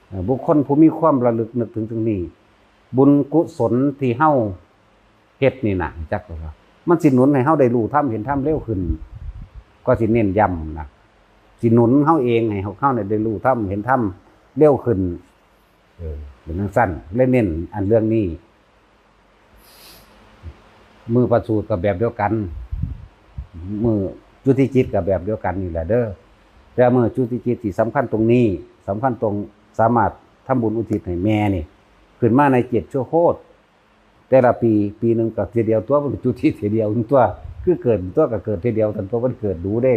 เอ่อ บุคคลผู้มีความระลึกนึกถึงตรงนี้ บุญกุศลที่เฮาเฮ็ดนี่น่ะ จักว่า มันสิหนุนให้เฮาได้รู้ธรรมเห็นธรรมเร็วขึ้น ก็สิเน้นย้ำนะ สิหนุนเฮาเองให้เฮา เฮาเนี่ยได้รู้ธรรมเห็นธรรมเร็วขึ้น เออ เป็นจังซั่น เลยเน้นอันเรื่องนี้ มื้อประสูติก็แบบเดียวกัน มื้อจุติจิตก็แบบเดียวกันนี่แหละเด้อ แต่มื้อจุติจิตที่สำคัญตรงนี้ สำคัญตรงสามารถทำบุญอุทิศให้แม่นี่ ขึ้นมาในเจ็ดชั่วโคตร แต่ละปี ปีหนึ่งก็เทื่อเดียวตัว มันก็จุติเทื่อเดียวตัว คือเกิดตัวก็เกิดเทื่อเดียว แต่ตัวมันเกิดดูเด้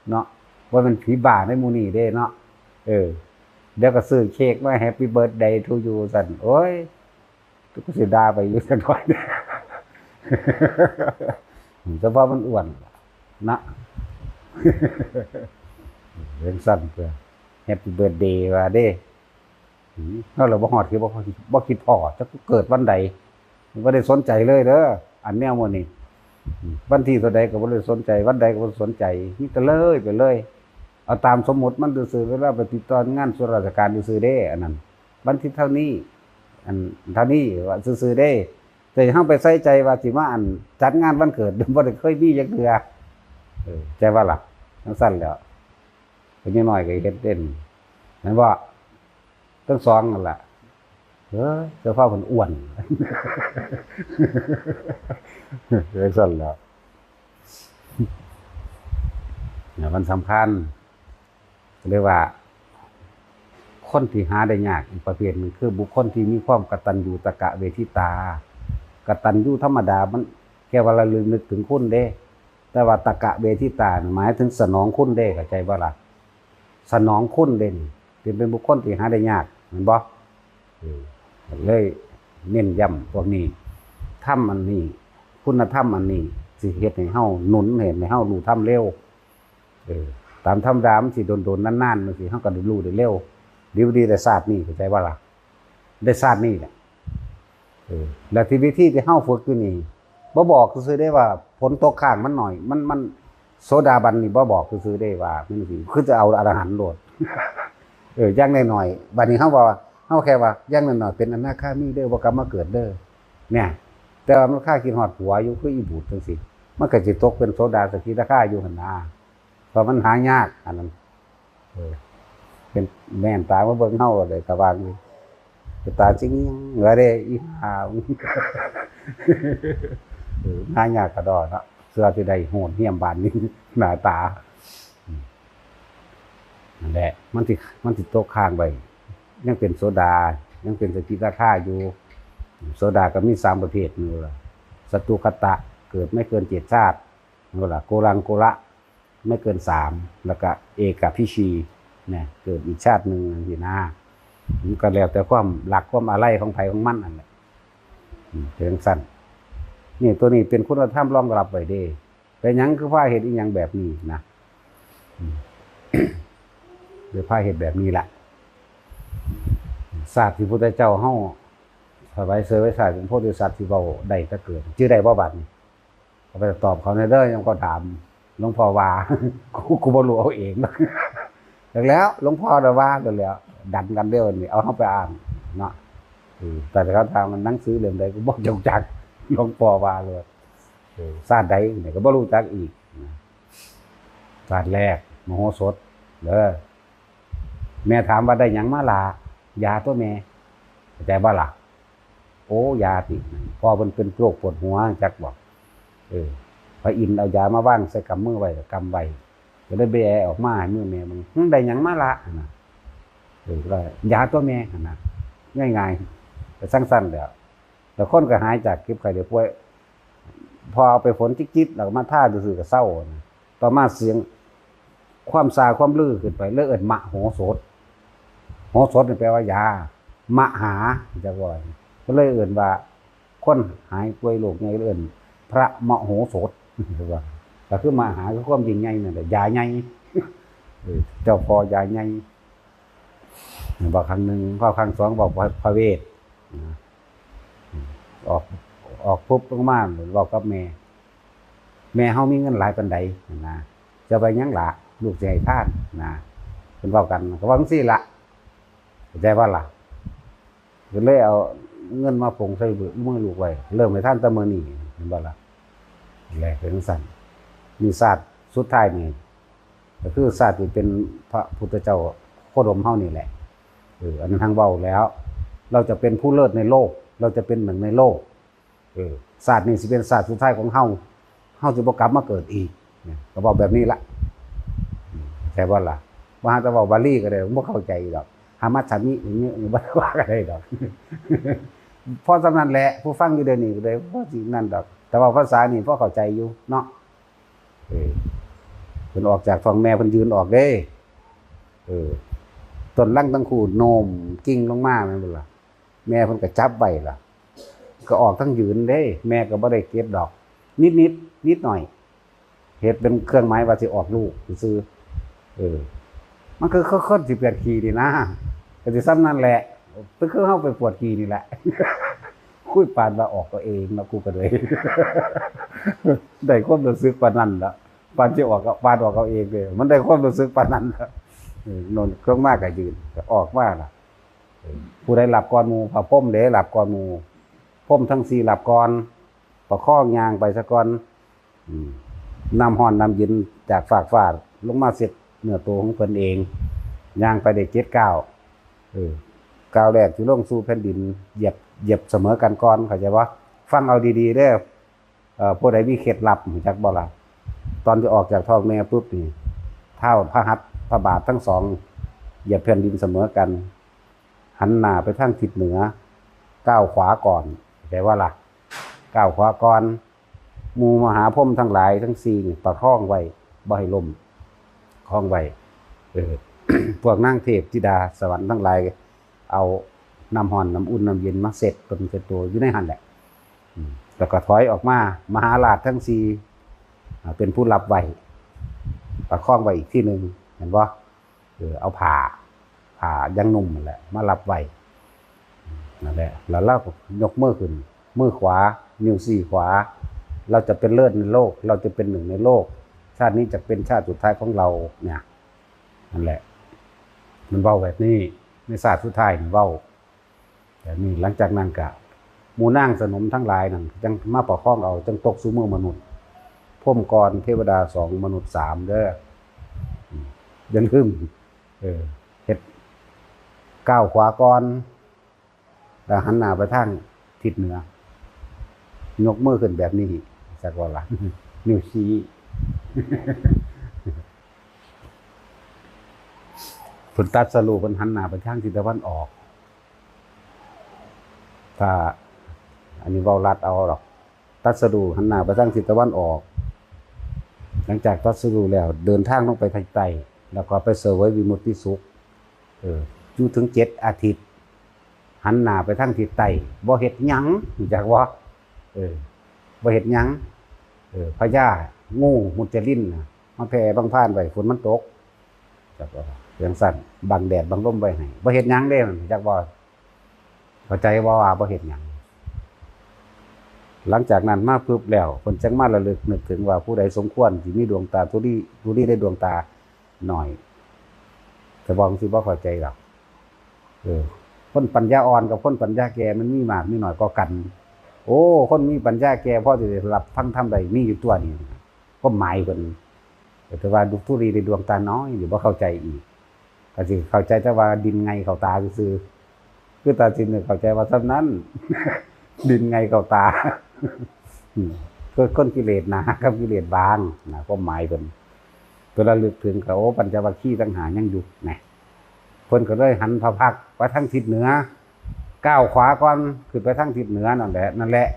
เนาะ ว่ามันผีบ้าในหมู่นี้เด้เนาะ เออ เดี๋ยวก็ซื้อเค้กมา Happy Birthday to you ซั่น โอ้ย ก็สิด่าไปอยู่สักหน่อย เฉพาะมันอ้วนนะ เออ เรื่องสั้นเพื่อ Happy Birthday ว่าเด้ อืม แล้วเราบ่ฮอดคือบ่ บ่คิดพ้อจักเกิดวันใด บ่ได้สนใจเลยเด้อ อันแนวหมู่นี้ อืม วันที่เท่าใดก็บ่ได้สนใจ วันใดก็บ่ได้สนใจ มีแต่เลยไปเลย เอาตามสมมุติมันซื่อๆ เวลาไปติดต่องานส่วนราชการซื่อๆ เด้ อันนั้น วันที่เท่านี้ อันเท่านี้ว่าซื่อๆ เด้ แต่เฮาไปใส่ใจว่าสิมาอันจัดงานวันเกิด บ่ได้เคยมีจักเทื่อ เออ ใจว่าล่ะ จั่งซั่นแหล้ว เป็นยังน้อยก็เฮ็ดเด่น แม่นบ่ ทั้งสองนั่นล่ะ เออ เสื้อผ้าเพิ่นอ้วน จั่งซั่นแหล้ว เนี่ย มันสำคัญ เรียกว่า คนที่หาได้ยากอีกประเภทหนึ่ง คือบุคคลที่มีความกตัญญูตะกะเวทิตา กตัญญูธรรมดามันแค่ว่าระลึกนึกถึงคุณเด้ แต่ว่าตะกะเวทิตาน่ะหมายถึงสนองคุณเด้ เข้าใจบ่ล่ะ สนองคุณเด้นี่ เป็น เป็นบุคคลที่หาได้ยาก แม่นบ่ เออ เลยเน้นย้ำพวกนี้ ธรรมอันนี้ คุณธรรมอันนี้ สิเฮ็ดให้เฮาหนุน เฮ็ดให้เฮารู้ธรรมเร็ว เออ ตามธรรมดามันสิโดนๆ นานๆ จั่งซี้ เฮาก็ได้รู้ได้เร็ว ดีบ่ดีได้ชาตินี้ เข้าใจบ่ล่ะ ได้ชาตินี้แหละ เออ แล้วที่วิธีที่เฮาฝึกอยู่นี่ บ่บอกซื่อๆ เด้ว่าฝนตกค้างมันหน่อย มัน มัน โสดาบันนี่บ่บอกซื่อๆ เด้ว่ามันสิ คือจะเอาอรหันต์โลด เออ อย่างน้อยๆ บัดนี้เฮาว่า เฮาแค่ว่า อย่างน้อยๆ เป็นอนาคามีเด้อ บ่กลับมาเกิดเด้อ เนี่ย แต่ว่ามันคาคิดฮอดผัวอยู่ คืออีบูดจั่งซี้ มันก็สิตกเป็นโสดาสกิทาคาอยู่หั่นนะ เพราะมันหายาก อันนั้น เออ เป็นแม่นตามาเบิ่งเฮาเลย ก็ว่าอยู่ เป็นตาจริงว่าเด้ อีห่า เออ หายากกะด้อเนาะ เสื้อที่ได้โหดเหี้ยมบานนี้ หน้าตา อืม นั่นแหละ มันสิ มันสิตกค้างไว้ ยังเป็นโสดา ยังเป็นสกิทาคาอยู่ โสดาก็มีสามประเภทนี่ล่ะ สัตตุคตะ เกิดไม่เกินเจ็ดชาติ นี่ล่ะ โกลังโกละ ไม่เกินสาม แล้วก็เอกาพิชี เนี่ย เกิดอีกชาติหนึ่งจั่งซี้นะ มันก็แล้วแต่ความรักความอาลัยของไผของมันนั่นแหละ อืม เป็นจั่งซั่น นี่ ตัวนี้เป็นคุณธรรมรองรับไว้เด้ เป็นหยังคือพาเฮ็ดอีหยังแบบนี้นะ อืม เลยพาเฮ็ดแบบนี้ล่ะ ชาติที่พุทธเจ้าเฮาถวายเสื้อไว้ชาติเป็นโพธิสัตว์ที่เว้าได้แต่เกิด ชื่อได้บ่บัดนี้ ก็ไปตอบเขาในเด้อ ยังก็ถาม หลวงพ่อว่า กู กูบ่รู้เอาเอง จักแล้ว หลวงพ่อน่ะว่ากันแล้ว ดันกันเด้อนี่ เอาเฮาไปอ่านเนาะ เออ แต่เขาถามว่าหนังสือเล่มใด กูบ่รู้จัก หลวงพ่อว่าเลย เออ ชาติใดนี่ก็บ่รู้จักอีกนะ ชาติแรก มโหสถ เด้อ แม่ถามว่าได้หยังมาล่ะ ยาตัวแม่ เข้าใจบ่ล่ะ โอ้ ยาติ พ่อเพิ่นเป็นโรคปวดหัว จักบอก เออ พระอินทร์เอายามาวางใส่กำมือไว้ กำไว้ ก็เลยแบออกมาให้มือแม่มึง "หึ ได้หยังมาละ?" หั่นนะ เออ ก็ "ยาตัวแม่" หั่นนะ ง่ายๆ ก็ซั่นๆ แหล้ว แล้วคนก็หายจากเจ็บไข้ได้ป่วย พอเอาไปฝนจิกๆ แล้วก็มาทาซื่อๆ ก็เซานะ ต่อมาเสียง ความซาความลือขึ้นไป เลยเอิ้นมโหสถ โหสถนี่แปลว่ายา มหา จักว่า ก็เลยเอิ้นว่า คนหายป่วยโรคใหญ่เลยเอิ้นพระมโหสถ ว่า ก็คือมหาคือความยิ่งใหญ่นั่นแหละ ยาใหญ่ เออ เจ้าพ่อยาใหญ่ ว่าครั้งหนึ่ง พอครั้งสอง บอกพระ พระเวท นะ ออก ออกปุ๊บลงมา บอกกับแม่ "แม่เฮามีเงินหลายปานใด" นะ "จะไปหยังล่ะ ลูกสิให้ทาน" นะ เพิ่นเว้ากัน ก็ว่าจั่งซี้ล่ะ เข้าใจบ่ล่ะ ก็เลยเอาเงินมาปลงใส่มือลูกไว้ เริ่มให้ทานแต่มื้อนี้ เห็นบ่ล่ะ แหละเป็นจั่งซั่น นี่ชาติสุดท้ายนี่ ก็คือชาติที่เป็นพระพุทธเจ้าโคดมเฮานี่แหละ เออ อันนั้นทางเว้าแล้ว เราจะเป็นผู้เลิศในโลก เราจะเป็นหนึ่งในโลก เออ ชาตินี้สิเป็นชาติสุดท้ายของเฮา เฮาสิบ่กลับมาเกิดอีก เนี่ย ก็เว้าแบบนี้ละ อืม เข้าใจบ่ล่ะ บ่หาแต่เว้าบาลีก็ได้ บ่เข้าใจดอก หามัสสามิ อย่างนี้ บ่ว่าก็ได้ดอก พอส่ำนั้นแหละ ผู้ฟังอยู่เดี๋ยวนี้ก็ได้ บ่สินั่นดอก แต่ว่าภาษานี่พอเข้าใจอยู่เนาะ เออ เพิ่นออกจากท้องแม่ เพิ่นยืนออกเด้ เออ ต้นรังตังคู่โน้มกิ่งลงมาแม่นบ่ล่ะ แม่เพิ่นก็จับไว้ล่ะ ก็ออกทั้งยืนเด้ แม่ก็บ่ได้เก็บดอก นิดๆ นิดหน่อย เฮ็ดเป็นเครื่องหมายว่าสิออกลูกซื่อๆ เออ มันคือคนสิปวดขี้นี่นะ ก็สิส่ำนั่นแหละ คือคือเฮาไปปวดขี้นี่แหละ คุยปานว่าออกเอาเองเนาะ กูก็เลย ได้ความรู้สึกปานนั้นละ ปานสิออกก็ปานออกเอาเองเลย มันได้ความรู้สึกปานนั้นละ เออ นนท์เครื่องมากก็ยืน ก็ออกมาล่ะ เออ ผู้ใดหลับก่อนหมู่ พระพรหมเด้หลับก่อนหมู่ พรหมทั้งสี่หลับก่อน ประคองย่างไปซะก่อน อืม น้ำร้อนน้ำเย็นจากฟากฟ้าลงมาเช็ดเนื้อตัวของเพิ่นเอง ย่างไปได้เจ็ดก้าว เออ ก้าวแรกที่ลงสู่แผ่นดิน เหยียบ เหยียบเสมอกันก่อน เข้าใจบ่? ฟังเอาดีๆเด้อ เอ่อ ผู้ใดมีเคล็ดลับ รู้จักบ่ล่ะ? ตอนที่ออกจากท้องแม่ปุ๊บนี่ เท้าพระหัตถ์พระบาททั้งสอง เหยียบแผ่นดินเสมอกัน หันหน้าไปทางทิศเหนือ ก้าวขวาก่อน เข้าใจบ่ล่ะ? ก้าวขวาก่อน หมู่มหาพรหมทั้งหลายทั้งสี่นี่ประคองไว้ บ่ให้ล้ม คองไว้ เออ พวกนางเทพธิดาสวรรค์ทั้งหลาย เอาน้ำร้อนน้ำอุ่นน้ำเย็นมาเช็ดตนเช็ดตัวอยู่ในหั่นแหละ อืม แล้วก็ถอยออกมา มหาราชทั้งสี่ อ่า เป็นผู้รับไว้ ประคองไว้อีกทีหนึ่ง เห็นบ่? เออ เอาผ้า ผ้ายังนุ่มนั่นแหละ มารับไว้ นั่นแหละ แล้วเราก็ยกมือขึ้น มือขวา นิ้วชี้ขวา เราจะเป็นเลิศในโลก เราจะเป็นหนึ่งในโลก ชาตินี้จะเป็นชาติสุดท้ายของเรา เนี่ย นั่นแหละ มันเว้าแบบนี้ ในชาติสุดท้ายมันเว้าแบบนี้ หลังจากนั้นก็ หมู่นางสนมทั้งหลายนั่น จั่งมาประคองเอา จั่งตกสู่มือมนุษย์ พรหมก่อน เทวดาสอง มนุษย์สาม เด้อ อืม อย่าลืม เออ เฮ็ด ก้าวขวาก่อน แล้วหันหน้าไปทางทิศเหนือ ยกมือขึ้นแบบนี้ จักว่าล่ะ นิ้วชี้ เพิ่นตรัสรู้ เพิ่นหันหน้าไปทางทิศตะวันออก ถ้า อันนี้เว้าลัดเอาดอก ตรัสรู้หันหน้าไปทางทิศตะวันออก หลังจากตรัสรู้แล้ว เดินทางลงไปทางใต้ แล้วก็ไปเสวยวิมุตติสุข เออ อยู่ถึงเจ็ดอาทิตย์ หันหน้าไปทางทิศใต้ บ่เฮ็ดหยัง รู้จักบ่? เออ บ่เฮ็ดหยัง เออ พญางูมุจลินน่ะ มาแผ่บั้งพานไว้ ฝนมันตก จักว่า จั่งซั้น บังแดดบังลมไว้ให้ บ่เฮ็ดหยังเด้ จักบ่? เข้าใจบ่ว่าบ่เฮ็ดหยัง หลังจากนั้นมาปุ๊บแล้ว เพิ่นจั่งมาระลึกนึกถึงว่า ผู้ใดสมควรสิมีดวงตาธุลี ธุลีได้ดวงตาน้อย แต่ว่าจั่งซี้บ่เข้าใจดอก เออ คนปัญญาอ่อนกับคนปัญญาแก่มันมีมากมีน้อยกว่ากัน โอ้ คนมีปัญญาแก่พอสิได้รับฟังธรรมได้มีอยู่ตัวนี้ ความหมายเพิ่น แต่ว่าธุลีได้ดวงตาน้อย นี่บ่เข้าใจอีก ก็สิเข้าใจแต่ว่าดินไงเข้าตาซื่อๆ คือตัดสินให้เข้าใจว่าส่ำนั้น ดินไงเข้าตา อืม คือคนกิเลสหนากับกิเลสบางนะ ความหมายเพิ่น เพิ่นระลึกถึงก็ โอ้ ปัญจวัคคีย์ทั้งห้ายังอยู่นะ เพิ่นก็เลยหันพระพักตร์ไปทางทิศเหนือ ก้าวขวาก่อน ขึ้นไปทางทิศเหนือนั่นแหละ นั่นแหละ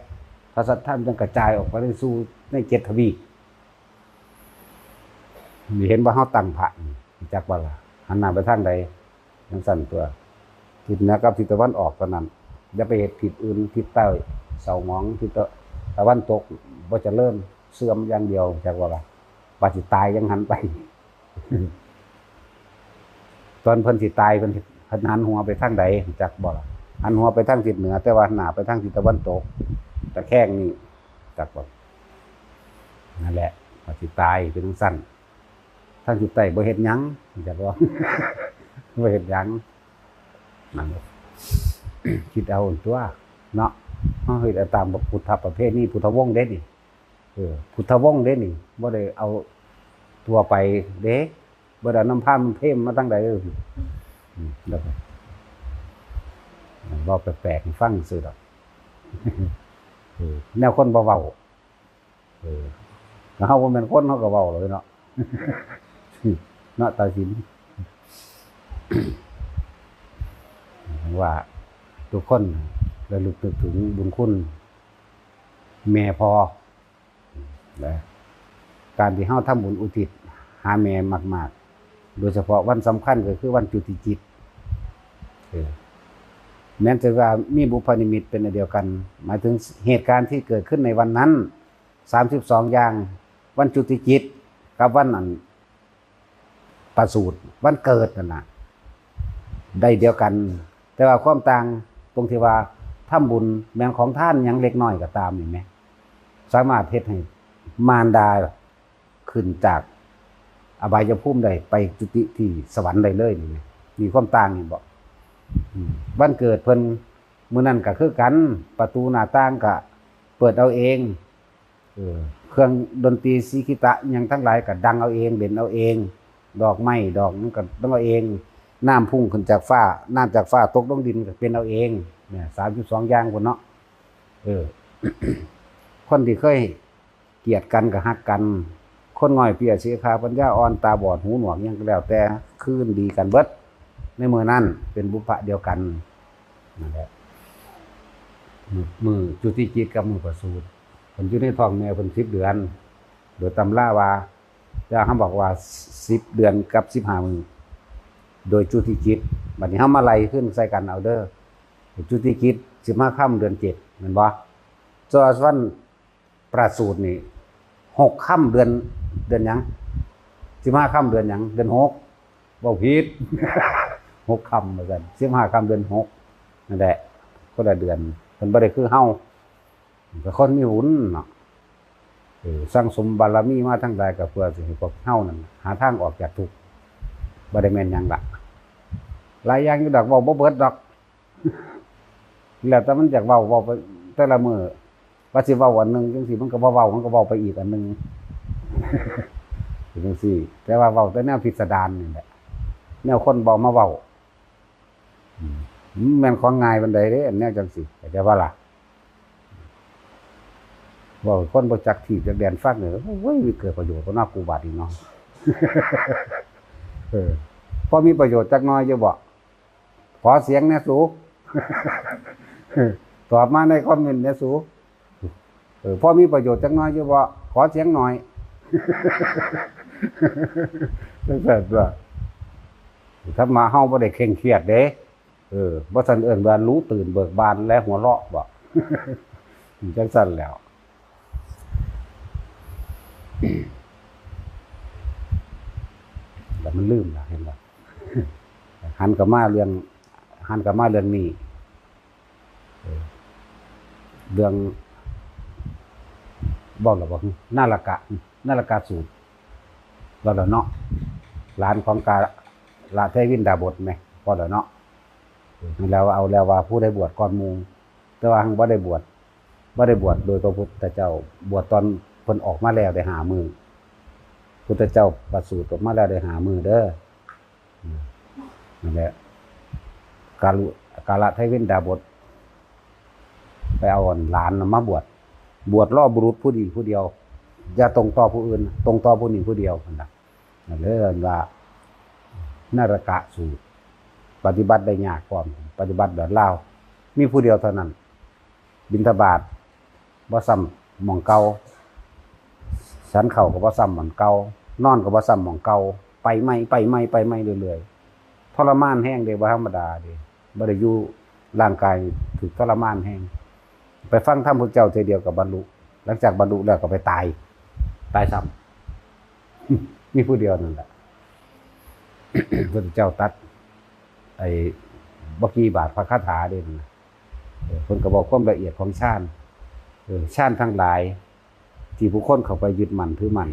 พระสัทธรรมจั่งกระจายออกไปสู่ในเจ็ดทวีป นี่เห็นว่าเฮาตั้งพระนี่ จักว่าล่ะ หันหน้าไปทางใด จั่งซั้นตัว ทิศเหนือกับทิศตะวันออกเท่านั้น อย่าไปเฮ็ดทิศอื่น ทิศใต้เศร้าหมอง ทิศตะ ตะวันตกบ่เจริญ เสื่อมอย่างเดียว จักว่าล่ะ ว่าสิตายยังหันไป ตอนเพิ่นสิตาย เพิ่น เพิ่นหันหัวไปทางใด จักบ่ล่ะ หันหัวไปทางทิศเหนือ แต่ว่าหน้าไปทางทิศตะวันตก ตะแคงนี่ จักบ่ นั่นแหละ ว่าสิตายเป็นจั่งซั้น ทางทิศใต้บ่เฮ็ดหยัง จักบ่ บ่เฮ็ดหยัง นั่น คิดเอาตัวเนาะ เฮาเฮ็ดเอาตามพุทธประเพณี พุทธวงศ์เด้นี่ เออ พุทธวงศ์เด้นี่ บ่ได้เอาทั่วไปเด้ บ่ได้เอานำพราหมณ์นำเพมมาทางใด เออ อืม แล้วก็เว้าแปลกๆให้ฟังซื่อดอก เออ แนวคนบ่เว้า เออ แล้วเฮาบ่แม่นคน เฮาก็เว้าเลยเนาะ เนาะ ตาสิน ว่าทุกคนระลึกนึกถึงบุญคุณแม่พ่อนะ การที่เฮาทำบุญอุทิศหาแม่มากๆ โดยเฉพาะวันสำคัญก็คือวันจุติจิต เออ แม้นแต่ว่ามีบุพนิมิตเป็นอันเดียวกัน หมายถึงเหตุการณ์ที่เกิดขึ้นในวันนั้น สามสิบสองอย่าง วันจุติจิต กับวันอัน ประสูติวันเกิดนั่นน่ะ ได้เดียวกัน แต่ว่าความต่างตรงที่ว่าทำบุญแม้นของทานหยังเล็กน้อยก็ตามนี่แหม สามารถเฮ็ดให้มารดาขึ้นจากอบายภูมิได้ ไปจุติที่สวรรค์ได้เลยนี่แหม มีความต่างนี่บ่ อืม วันเกิดเพิ่นมื้อนั้นก็คือกัน ประตูหน้าต่างก็เปิดเอาเอง เออ เครื่องดนตรีสีขิตะหยังทั้งหลายก็ดังเอาเอง เล่นเอาเอง ดอกไม้ดอกนั้นก็ต้องเอาเอง น้ำพุ่งขึ้นจากฟ้า น้ำจากฟ้าตกลงดินก็เป็นเอาเอง เนี่ย สามสิบสองอย่างพุ้นเนาะ เออ คนที่เคยเกลียดกันก็ฮักกัน คนง่อยเปียเสียขาปัญญาอ่อน ตาบอดหูหนวกหยังก็แล้วแต่ คืนดีกันเบิด ในมื้อนั้นเป็นบุพพะเดียวกัน นั่นแหละ มื้อ มื้อจุติจิตกับมื้อประสูติ เพิ่นอยู่ในท้องแม่เพิ่นสิบเดือน โดยตำราว่า แต่เฮาบอกว่าสิบเดือนกับสิบห้ามื้อ โดยจุติจิต บัดนี้เฮามาไล่ขึ้นใส่กันเอาเด้อ จุติจิตสิบห้าค่ำเดือนเจ็ด แม่นบ่ ส่วนวันประสูตินี่ หกค่ำเดือน เดือนหยัง สิบห้าค่ำเดือนหยัง เดือนหก เว้าผิด หกค่ำว่าซั่น สิบห้าค่ำเดือนหก นั่นแหละ คนละเดือน เพิ่นบ่ได้คือเฮา ก็คนมีบุญเนาะ เออ สั่งสมบารมีมาทั้งหลายก็เพื่อสิให้พวกเฮานั่นหาทางออกจากทุกข์ บ่ได้แม่นหยังละ หลายอย่างอยู่ดอก เว้าบ่เบิดดอก แล้วแต่มันอยากเว้า เว้าไปแต่ละมื้อ ว่าสิเว้าอันหนึ่งจังซี่ มันก็บ่เว้า มันก็เว้าไปอีกอันหนึ่ง เป็นจังซี่ แต่ว่าเว้าแต่แนวพิสดารนี่แหละ แนวคนบ่มาเว้า อืม มันแม่นของง่ายปานใดเด้ อันแนวจังซี่ เข้าใจบ่ล่ะ เว้าให้คนบ่จักที่จักแดนฟังเนี่ย โอ้ย เกิดประโยชน์บ่เนาะ กูบาดนี้เนาะ เออ พอมีประโยชน์จักหน่อยอยู่บ่ ขอเสียงแหน่สู ตอบมาในคอมเมนต์แหน่สู เออ พอมีประโยชน์จักหน่อยอยู่บ่ ขอเสียงหน่อย จังซั่นตั๊ว ธรรมะเฮาบ่ได้เคร่งเครียดเด้ เออ บ่ซั่นเอิ้นว่ารู้ตื่นเบิกบานและหัวเราะบ่ จังซั่นแหล้ว แล้วมันลืมล่ะ เห็นบ่ หันกลับมาเรื่อง หันกลับมาเรื่องนี้ เออ เรื่อง เว้าแล้วบ่ นาลกะ นาลกะสูตร เว้าแล้วเนาะ หลานของกาลเทวินดาบสแหม เว้าแล้วเนาะ เออ แล้วเอาแล้วว่าผู้ใดบวชก่อนหมู่ แต่ว่าหั้นบ่ได้บวช บ่ได้บวชโดยพระพุทธเจ้า บวชตอนเพิ่นออกมาแล้วได้ห้ามื้อ พุทธเจ้าประสูติออกมาแล้วได้ห้ามื้อเด้อ นั่นแหละ กาลุ กาลเทวินดาบส ไปเอาหลานน่ะมาบวช บวชรอบุรุษผู้นี้ผู้เดียว อย่าตรงต่อผู้อื่น ตรงต่อผู้นี้ผู้เดียวนั่นน่ะ นั่นเลยเอิ้นว่า นาลกะสูตร ปฏิบัติได้ยากพร้อม ปฏิบัติแบบลาว มีผู้เดียวเท่านั้น บิณฑบาตบ่ซ้ำหม่องเก่า ฉันข้าวก็บ่ซ้ำหม่องเก่า นอนก็บ่ซ้ำหม่องเก่า ไปใหม่ ไปใหม่ ไปใหม่เรื่อยๆ ทรมานแฮงเด้ บ่ธรรมดาเด้ บ่ได้อยู่ ร่างกายถูกทรมานแฮง ไปฟังธรรมพุทธเจ้าเทื่อเดียวก็บรรลุ หลังจากบรรลุแล้วก็ไปตาย ตายซ้ำ มีผู้เดียวนั่นแหละ พุทธเจ้าตรัส ไอ้บ่กี่บาทพระคาถาเด้นั่นน่ะ เออ เพิ่นก็บอกความละเอียดของฌาน เออ ฌานทั้งหลาย ที่ผู้คนเข้าไปยึดมั่นถือมั่น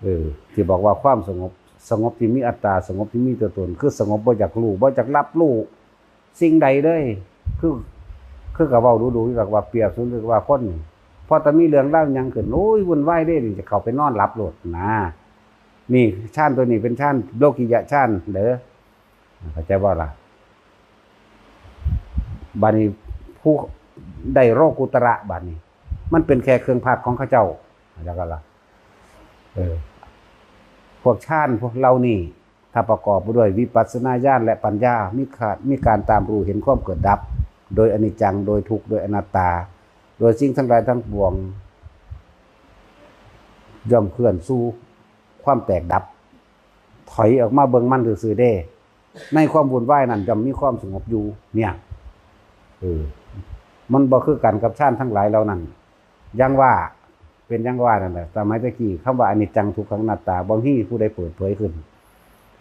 เออ ที่บอกว่าความสงบ สงบที่มีอัตตา สงบที่มีตัวตน คือสงบบ่อยากรู้ บ่อยากรับรู้สิ่งใดเลย คือ คือก็เว้าดูๆ อยู่ดอกว่าเปรียบเสมือนว่าคนนี่ พอแต่มีเรื่องราวหยังขึ้น โอ้ย วุ่นวายเด้ นี่จะเข้าไปนอนหลับโลดนะ นี่ฌานตัวนี้เป็นฌานโลกิยะฌานเด้อ เข้าใจบ่ล่ะ บัดนี้ผู้ได้โลกุตระบัดนี้ มันเป็นแค่เครื่องพักของเขาเจ้า แล้วก็ล่ะ เออ พวกฌานพวกเหล่านี้ ถ้าประกอบด้วยวิปัสสนาญาณและปัญญา มีขาด มีการตามรู้เห็นความเกิดดับ โดยอนิจจัง โดยทุกข์ โดยอนัตตา โดยสิ่งทั้งหลายทั้งปวง ย่อมเคลื่อนสู่ความแตกดับ ถอยออกมาเบิ่งมันซื่อๆเด้ ในความวุ่นวายนั้นย่อมมีความสงบอยู่ เนี่ย เออ มันบ่คือกันกับฌานทั้งหลายเหล่านั้น อย่างว่า เป็นอย่างว่านั่นแหละ สมัยตะกี้คำว่าอนิจจังทุกขังอนัตตา บ่มีผู้ใดเปิดเผยขึ้น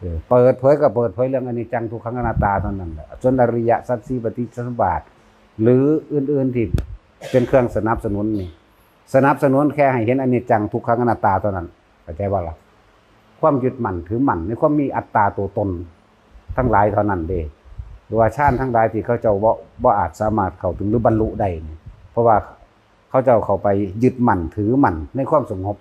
เออ เปิดเผยก็เปิดเผยเรื่องอนิจจังทุกขังอนัตตาเท่านั้นแหละ ส่วนอริยสัจสี่ปฏิจจสมุปบาท หรืออื่นๆที่เป็นเครื่องสนับสนุนนี่ สนับสนุนแค่ให้เห็นอนิจจังทุกขังอนัตตาเท่านั้น เข้าใจบ่ล่ะ? ความยึดมั่นถือมั่นในความมีอัตตาตัวตนทั้งหลายเท่านั้นเด้ หรือว่าฌานทั้งหลายที่เขาเจ้าบ่บ่อาจสามารถเข้าถึงหรือบรรลุได้นี่ เพราะว่าเขาเจ้าเข้าไปยึดมั่นถือมั่นในความสงบ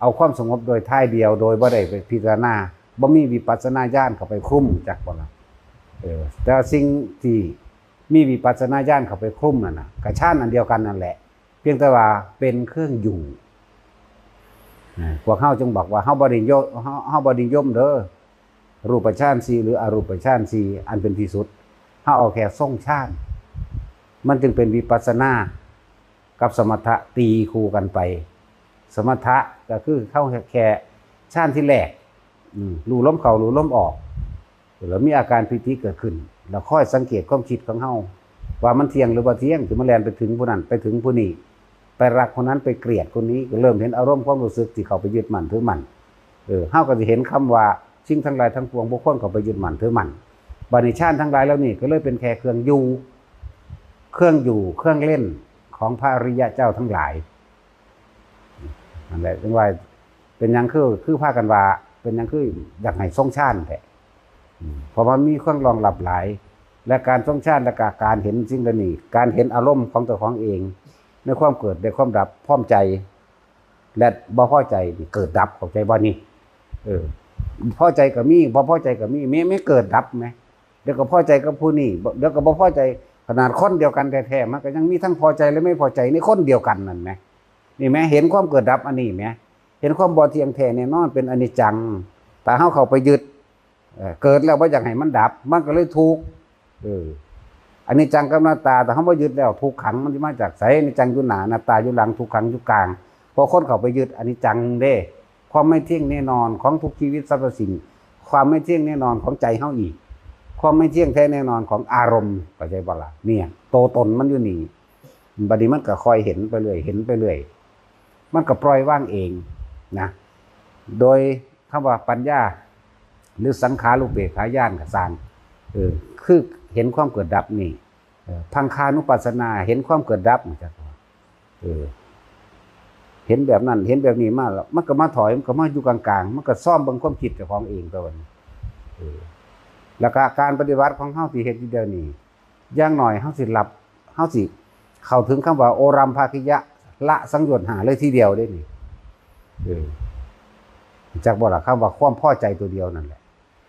เอาความสงบโดยท่ายเดียว โดยบ่ได้ไปพิจารณา บ่มีวิปัสสนาญาณเข้าไปคลุม จักบ่ล่ะ? เออ แต่ว่าสิ่งที่มีวิปัสสนาญาณเข้าไปคลุมนั่นน่ะ ก็ฌานอันเดียวกันนั่นแหละ เพียงแต่ว่าเป็นเครื่องอยู่ อ่า พวกเฮาจึงบอกว่าเฮาบ่นิยม เฮา เฮาบ่นิยมเด้อ รูปฌานสี่หรืออรูปฌานสี่ อันเป็นที่สุด เฮาเอาแค่ทรงฌาน มันจึงเป็นวิปัสสนากับสมถะตีคู่กันไป สมถะก็คือเฮาแค่ฌานที่แรก อืม รู้ลมเข้า รู้ลมออก แล้วมีอาการปีติเกิดขึ้น แล้วคอยสังเกตความคิดของเฮา ว่ามันเที่ยงหรือบ่เที่ยง ที่มันแล่นไปถึงผู้นั้น ไปถึงผู้นี้ ไปรักคนนั้น ไปเกลียดคนนี้ ก็เริ่มเห็นอารมณ์ความรู้สึกที่เข้าไปยึดมั่นถือมั่น เออ เฮาก็สิเห็นคำว่าสิ่งทั้งหลายทั้งปวงบ่ควรเข้าไปยึดมั่นถือมั่น บัดนี้ฌานทั้งหลายเหล่านี้ก็เลยเป็นแค่เครื่องอยู่ เครื่องอยู่ เครื่องเล่นของพระอริยะเจ้าทั้งหลาย นั่นแหละ จึงว่าเป็นหยังคือ คือพากันว่า เป็นหยังคืออยากให้ทรงฌานแท้ อืม เพราะมันมีเครื่องรองรับหลาย และการทรงฌานและกะการเห็นสิ่งเหล่านี้ การเห็นอารมณ์ของเจ้าของเอง ในความเกิด ในความดับ พร้อมใจ และบ่พอใจนี่เกิดดับ เข้าใจบ่นี่? เออ พอใจก็มี บ่พอใจก็มี แม้ แม้เกิดดับแม้ เดี๋ยวก็พอใจกับผู้นี้ เดี๋ยวก็บ่พอใจ ขนาดคนเดียวกันแท้ๆ มันก็ยังมีทั้งพอใจและไม่พอใจในคนเดียวกันนั่นแหม นี่แหม เห็นความเกิดดับอันนี้แหม เห็นความบ่เที่ยงแท้แน่นอน เป็นอนิจจัง ถ้าเฮาเข้าไปยึด เอ่อ เกิดแล้วบ่อยากให้มันดับ มันก็เลยทุกข์ เออ อนิจจังกับอนัตตา ถ้าเฮาบ่ยึดแล้ว ทุกขังมันสิมาจากไส? อนิจจังอยู่หน้า อนัตตาอยู่หลัง ทุกขังอยู่กลาง เพราะคนเข้าไปยึดอนิจจังเด้ ความไม่เที่ยงแน่นอนของทุกชีวิตสรรพสิ่ง ความไม่เที่ยงแน่นอนของใจเฮาอีก ความไม่เที่ยงแท้แน่นอนของอารมณ์ เข้าใจบ่ล่ะ? เนี่ย ตัวตนมันอยู่นี่ บัดนี้มันก็ค่อยเห็นไปเรื่อย เห็นไปเรื่อย มันก็ปล่อยวางเองนะ โดยคำว่าปัญญา หรือสังขารูปเปกขาญาณก็ซ่าง เออ คือเห็นความเกิดดับนี่ เออ พังคานุปัสสนา เห็นความเกิดดับ จักว่า เออ เห็นแบบนั้น เห็นแบบนี้มาแล้ว มันก็มาถอย มันก็มาอยู่กลางๆ มันก็ซ่อมเบิ่งความคิดเจ้าของเองตัวนี้ เออ แล้วก็การปฏิบัติของเฮาที่เฮ็ดอยู่เดี๋ยวนี้ อย่างน้อยเฮาสิรับ เฮาสิเข้าถึงคำว่าโอรัมภาคิยะ ละสังโยชน์ห้าเลยทีเดียวเด้นี่ เออ จักบ่ล่ะ คำว่าความพอใจตัวเดียวนั่นแหละ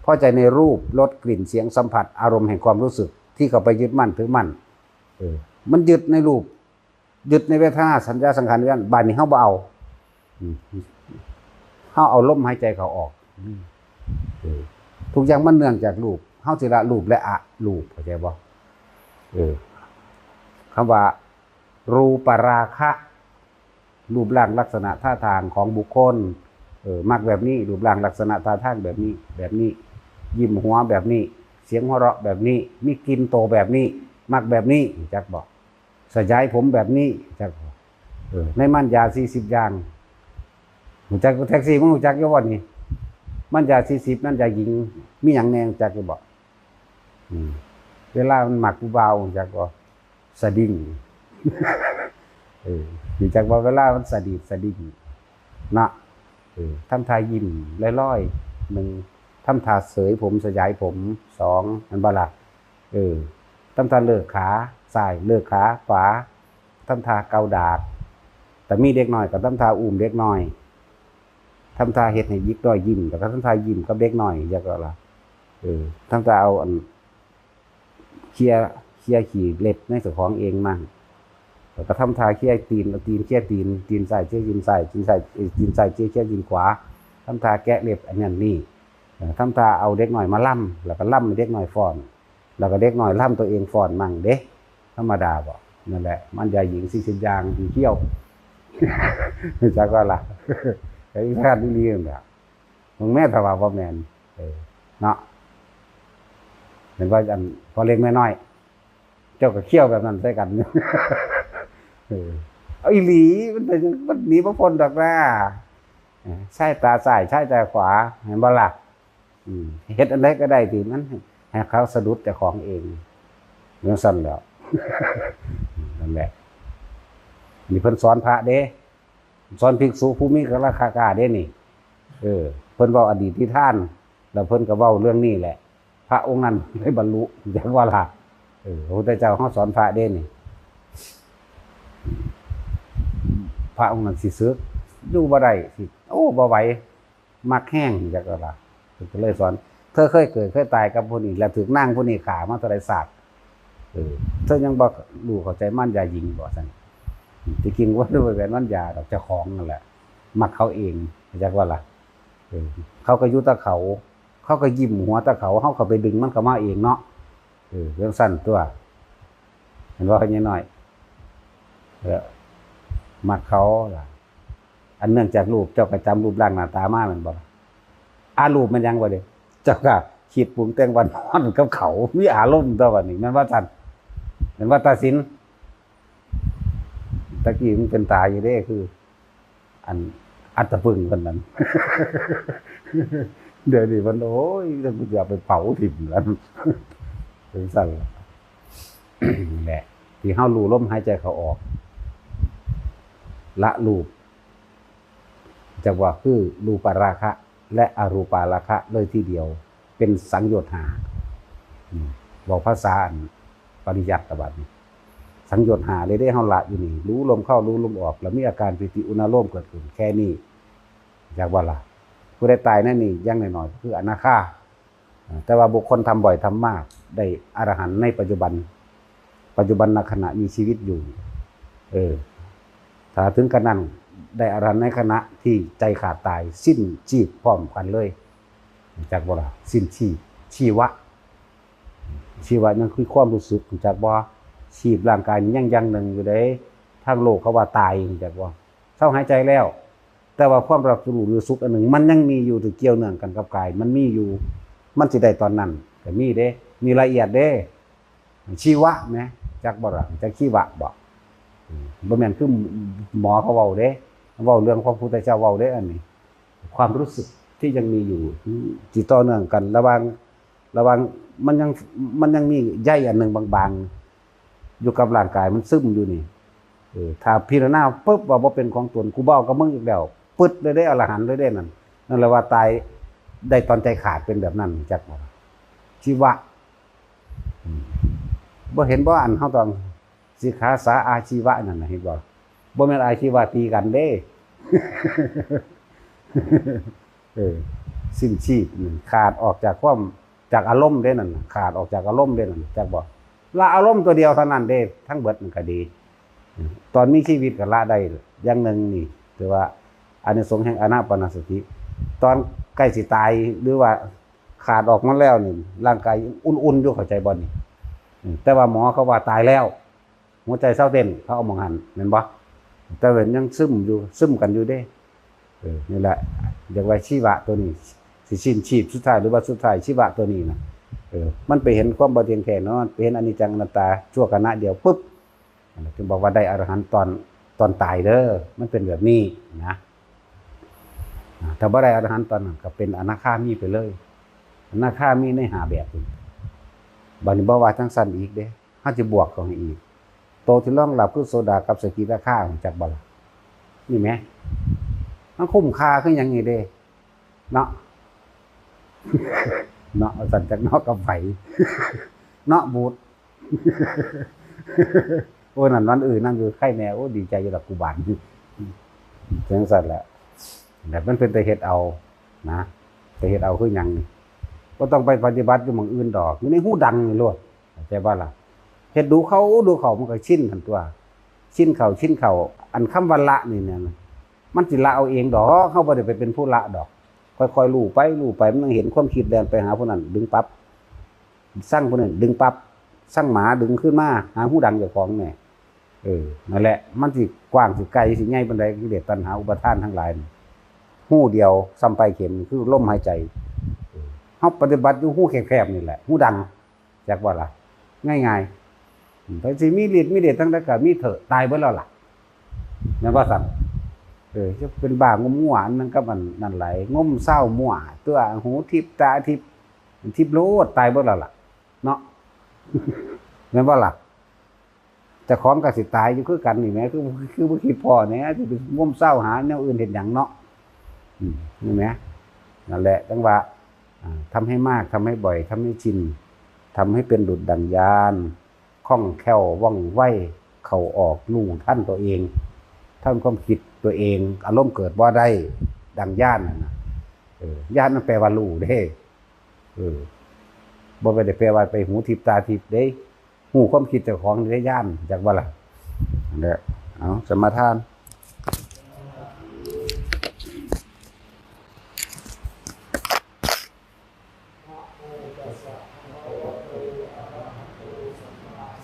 พอใจในรูป รส กลิ่น เสียง สัมผัส อารมณ์แห่งความรู้สึก ที่เข้าไปยึดมั่นถือมั่น เออ มันยึดในรูป ยึดในเวทนา สัญญา สังขาร วิญญาณ บัดนี้เฮาบ่เอา อืม เฮาเอาลมหายใจเข้าออก อืม เออ ทุกอย่างมันเนื่องจากรูป เฮาสิละรูปและอรูป เข้าใจบ่? เออ คำว่า รูปราคะ รูปร่างลักษณะท่าทางของบุคคล เออ มักแบบนี้ รูปร่างลักษณะท่าทางแบบนี้ แบบนี้ ยิ้มหัวแบบนี้ เสียงหัวเราะแบบนี้ มีกลิ่นโตแบบนี้ มักแบบนี้ จักบ่? สยายผมแบบนี้ จักบ่? เออ ในมัญญาสี่สิบอย่าง รู้จักแท็กซี่ มึงรู้จักอยู่บ่นี่? มัญญาสี่สิบ มัญญาหญิง มีหยังแหน่ รู้จักอยู่บ่? อืม เวลามันมักผู้บ่าว รู้จักบ่? สะดิ้ง เออ รู้จักบ่ เวลามันสะดีดสะดิ้ง เนาะ เออ ทำท่ายิ้มลอยๆ หนึ่ง ทำท่าเสยผม สยายผม สอง แม่นบ่ล่ะ? เออ ทำท่าเลิกขาซ้าย เลิกขาขวา ทำท่าเกาดาก แต่มีเด็กน้อยก็ทำท่าอุ้มเด็กน้อย ทำท่าเฮ็ดให้เด็กน้อยยิ้ม แล้วก็ทำท่ายิ้มกับเด็กน้อย จักว่าล่ะ เออ ทำท่าเอาอัน เคลียร์ เคลียร์ขี้เล็บในเจ้าของเองมั่ง แล้วก็ทำท่าเคลียร์ตีน เอาตีนเคลียร์ตีน ตีนซ้ายเคลียร์ตีนซ้าย ตีนซ้าย เอ้ย ตีนซ้ายเคลียร์ เคลียร์ตีนขวา ทำท่าแกะเล็บอันนั้นนี่ เออ ทำท่าเอาเด็กน้อยมาลำ แล้วก็ลำให้เด็กน้อยฟ้อน แล้วก็เด็กน้อยลำตัวเองฟ้อนมั่งเด้ ธรรมดาบ่ นั่นแหละ มัญญาหญิงสี่สิบอย่าง ที่เที่ยว รู้จักบ่ล่ะ ไอ้พลาดอีหลีนั่นแหละ มึงแม่นถ้าว่าบ่แม่น เออ เนาะ เห็นว่าอันพ่อเล็กแม่น้อย เจ้าก็เคี่ยวแบบนั้นใส่กัน เออ เอาอีหลี มันเป็น มันหนีบ่พ้นดอกนะ เออ ใช้ตาซ้าย ใช้ตาขวา เห็นบ่ล่ะ? อืม เฮ็ดอันใดก็ได้ที่มันให้เขาสะดุดเจ้าของเอง จั่งซั้นแหล้ว นั่นแหละ นี่เพิ่นสอนพระเด้ สอนภิกษุผู้มีราคากล้าเด้นี่ เออ เพิ่นเว้าอดีตนิทาน แล้วเพิ่นก็เว้าเรื่องนี้แหละ พระองค์นั้นได้บรรลุ จักว่าล่ะ เออ พระพุทธเจ้าเฮาสอนพระเด้นี่ พระองค์นั้นสิสึก อยู่บ่ได้ สิ โอ้ บ่ไหว มักแฮง จักว่าล่ะ เพิ่นก็เลยสอน เธอเคยเกิดเคยตายกับผู้นี้ แล้วถูกนางผู้นี้ฆ่ามาเท่าใดชาติ เออ เธอยังบ่รู้เข้าใจมารยาหญิงบ่ ซั่น ที่จริงบ่ได้แม่นมารยาดอก เจ้าของนั่นแหละ มักเขาเอง จักว่าล่ะ เออ เขาก็อยู่แต่เขา เขาก็ยิ้มหัวแต่เขา เขาก็ไปดึงมันเข้ามาเองเนาะ เออ จั่งซั้นตั๊ว เห็นบ่ พ่อใหญ่น้อย เออ มักเขาล่ะ อันเนื่องจากรูป เจ้าก็จำรูปร่างหน้าตามาแม่นบ่ อารูปมันหยังบ่เด้ เจ้าก็คิดปรุงแต่งว่านอนกับเขา มีอารมณ์ตั๊วบัดนี้ แม่นว่าซั่น แม่นว่าตาสิน ตะกี้มันเป็นตาอยู่เด้ คือ อันอัตตะปึงเพิ่นนั้น เดี๋ยวนี้มัน โอ้ย แล้วกูจะเอาไปเผาถิ่มแล้ว จั่งซั้นล่ะ นี่แหละ ที่เฮารู้ลมหายใจเข้าออก ละรูป จักว่าคือรูปาราคะ และอรูปาราคะเลยทีเดียว เป็นสังโยชน์ห้า อืม เว้าภาษาอันปริยัติตะบัดนี้ สังโยชน์ห้าเลยเด้ เฮาละอยู่นี่ รู้ลมเข้า รู้ลมออก แล้วมีอาการปีติอุณาโลมเกิดขึ้น แค่นี้ จักว่าล่ะ ผู้ใดตายในนี่ อย่างน้อยๆ ก็คืออนาคา อ่า แต่ว่าบุคคลทำบ่อยทำมาก ได้อรหันต์ในปัจจุบัน ปัจจุบันขณะมีชีวิตอยู่ เออ ถ้าถึงขนาดนั้น ได้อรหันต์ในขณะที่ใจขาดตาย สิ้นชีพพร้อมกันเลย จักบ่ล่ะ สิ้นชีพ ชีวะ ชีวะยังคือความรู้สึก จักบ่ ชีพร่างกายนี่ยังอย่างหนึ่งอยู่เด้ ทางโลกเขาว่าตาย จักบ่ เซาหายใจแล้ว แต่ว่าความรับรู้หรือสุขอันหนึ่ง มันยังมีอยู่ ที่เกี่ยวเนื่องกันกับกาย มันมีอยู่ มันสิได้ตอนนั้น ก็มีเด้ มีละเอียดเด้ ชีวะแหม จักบ่ล่ะ จักชีวะบ่ อืม บ่แม่นคือหมอเขาเว้าเด้ เว้าเรื่องพระพุทธเจ้าเว้าเด้ อันนี้ ความรู้สึกที่ยังมีอยู่ ที่ต่อเนื่องกันระหว่าง ระหว่าง มันยัง มันยังมีใยอันหนึ่งบางๆ อยู่กับร่างกาย มันซึมอยู่นี่ เออ ถ้าพิจารณาปุ๊บว่าบ่เป็นของตน กูบ่เอากับมึงอีกแล้ว ปึ๊ดเลยเด้ อรหันต์เลยเด้นั่น นั่นแหละว่าตายได้ตอนใจขาด เป็นแบบนั้น จักบ่ ชีวะ อืม บ่เห็นบ่ อันเฮาต้อง สิกขาสาอาชีวะนั่นน่ะ เห็นบ่ บ่แม่นอาชีวะตีกันเด้ เออ สิ้นชีพนี่ขาดออกจากความ จากอารมณ์เด้นั่นน่ะ ขาดออกจากอารมณ์เด้นั่น จักบ่ ละอารมณ์ตัวเดียวเท่านั้นเด้ ทั้งเบิดมันก็ดี ตอนมีชีวิตก็ละได้อย่างหนึ่งนี่ ถือว่าอานิสงส์แห่งอานาปานสติ ตอนใกล้สิตาย หรือว่าขาดออกมาแล้วนี่ ร่างกายอุ่นๆอยู่ เข้าใจบ่นี่ อืม แต่ว่าหมอเขาว่าตายแล้ว หัวใจเซาเต้น เขาเอาหม่องหั้น แม่นบ่ แต่ว่ายังซึมอยู่ ซึมกันอยู่เด้ เออ นี่แหละ เรียกว่าชีวะตัวนี้ สิสิ้นชีพสุดท้าย หรือว่าสุดท้ายชีวะตัวนี้น่ะ เออ มันไปเห็นความบ่เที่ยงแท้เนาะ ไปเห็นอนิจจังอนัตตา ชั่วขณะเดียวปุ๊บ นั่นแหละ ถึงบอกว่าได้อรหันต์ตอน ตอนตายเด้อ มันเป็นแบบนี้นะ อ่า ถ้าบ่ได้อรหันต์ตอนนั้น ก็เป็นอนาคามีไปเลย อนาคามีในห้าแบบนี่ บัดนี้บ่ว่าจั่งซั้นอีกเด้ เฮาสิบวกเข้าให้อีก โตที่รองรับคือโสดากับสกิทาคา รู้จักบ่ล่ะ นี่แหม มันคุ้มค่าคือหยังนี่เด้ เนาะ เนาะ ว่าซั่น จักเนาะกับไผ เนาะบูด โอ้ นั่นวันอื่นนั่งอยู่ไข้แน่ โอ้ ดีใจอยู่ดอกกูบาน จั่งซั้นแหละ แต่มันเป็นแต่เฮ็ดเอานะ แต่เฮ็ดเอาคือหยังนี่ บ่ต้องไปปฏิบัติอยู่หม่องอื่นดอก อยู่ในฮูดังนี่โลด เข้าใจบ่ล่ะ เฮ็ดดูเข้า ดูเข้า มันก็ชินหั่นตั๊ว ชินเข้า ชินเข้า อันคำว่าละนี่เนี่ย มันสิละเอาเองดอก เฮาบ่ได้ไปเป็นผู้ละดอก ค่อยๆ รู้ไป รู้ไป มันยังเห็นความคิดแล่นไปหาผู้นั้น ดึงปั๊บ สั่งผู้นั้น ดึงปั๊บ สั่งหมา ดึงคืนมาหาฮูดังเจ้าของแหน่ เออ นั่นแหละ มันสิกว้างสิไกลสิใหญ่ปานใด กิเลสตัณหาอุปาทานทั้งหลายนี่ ฮูเดียวส่ำปลายเข็ม คือลมหายใจ เออ เฮาปฏิบัติอยู่ฮูแคบๆ นี่แหละ ฮูดัง จักบ่ล่ะ ง่ายๆ อืม ไผสิมีฤทธิ์มีเดชทั้งใดก็มีเถอะ ตายเบิดแล้วล่ะ แม่นบ่ซั่น เออ จะเป็นบ้างมงัวอันนั้นกับอันนั้นหลาย งมเศร้ามั่ว ตัวหูทิพย์ตาทิพย์ ทิพย์โลด ตายเบิดแล้วล่ะ เนาะ แม่นบ่ล่ะ เจ้าของก็สิตายอยู่คือกันนี่แหม คือ คือบ่คิดพ้อเนี่ย สิไปงมเศร้าหาแนวอื่นเฮ็ดหยังเนาะ อืม นี่แหม นั่นแหละ จั่งว่า อ่า ทำให้มาก ทำให้บ่อย ทำให้ชิน ทำให้เป็นดุจดั่งยาน คล่องแคล่วว่องไว เข้าออกรู้ทันตัวเอง ทันความคิดตัวเอง อารมณ์เกิดบ่ได้ ดั่งยานนั่นน่ะ เออ ยานมันแปลว่ารู้เด้ เออ บ่ได้แปลว่าไปหูทิพย์ตาทิพย์เด้ ฮู้ความคิดเจ้าของนี่ได้ยาน จักบ่ล่ะ นั่นแหละ เอา สมาทาน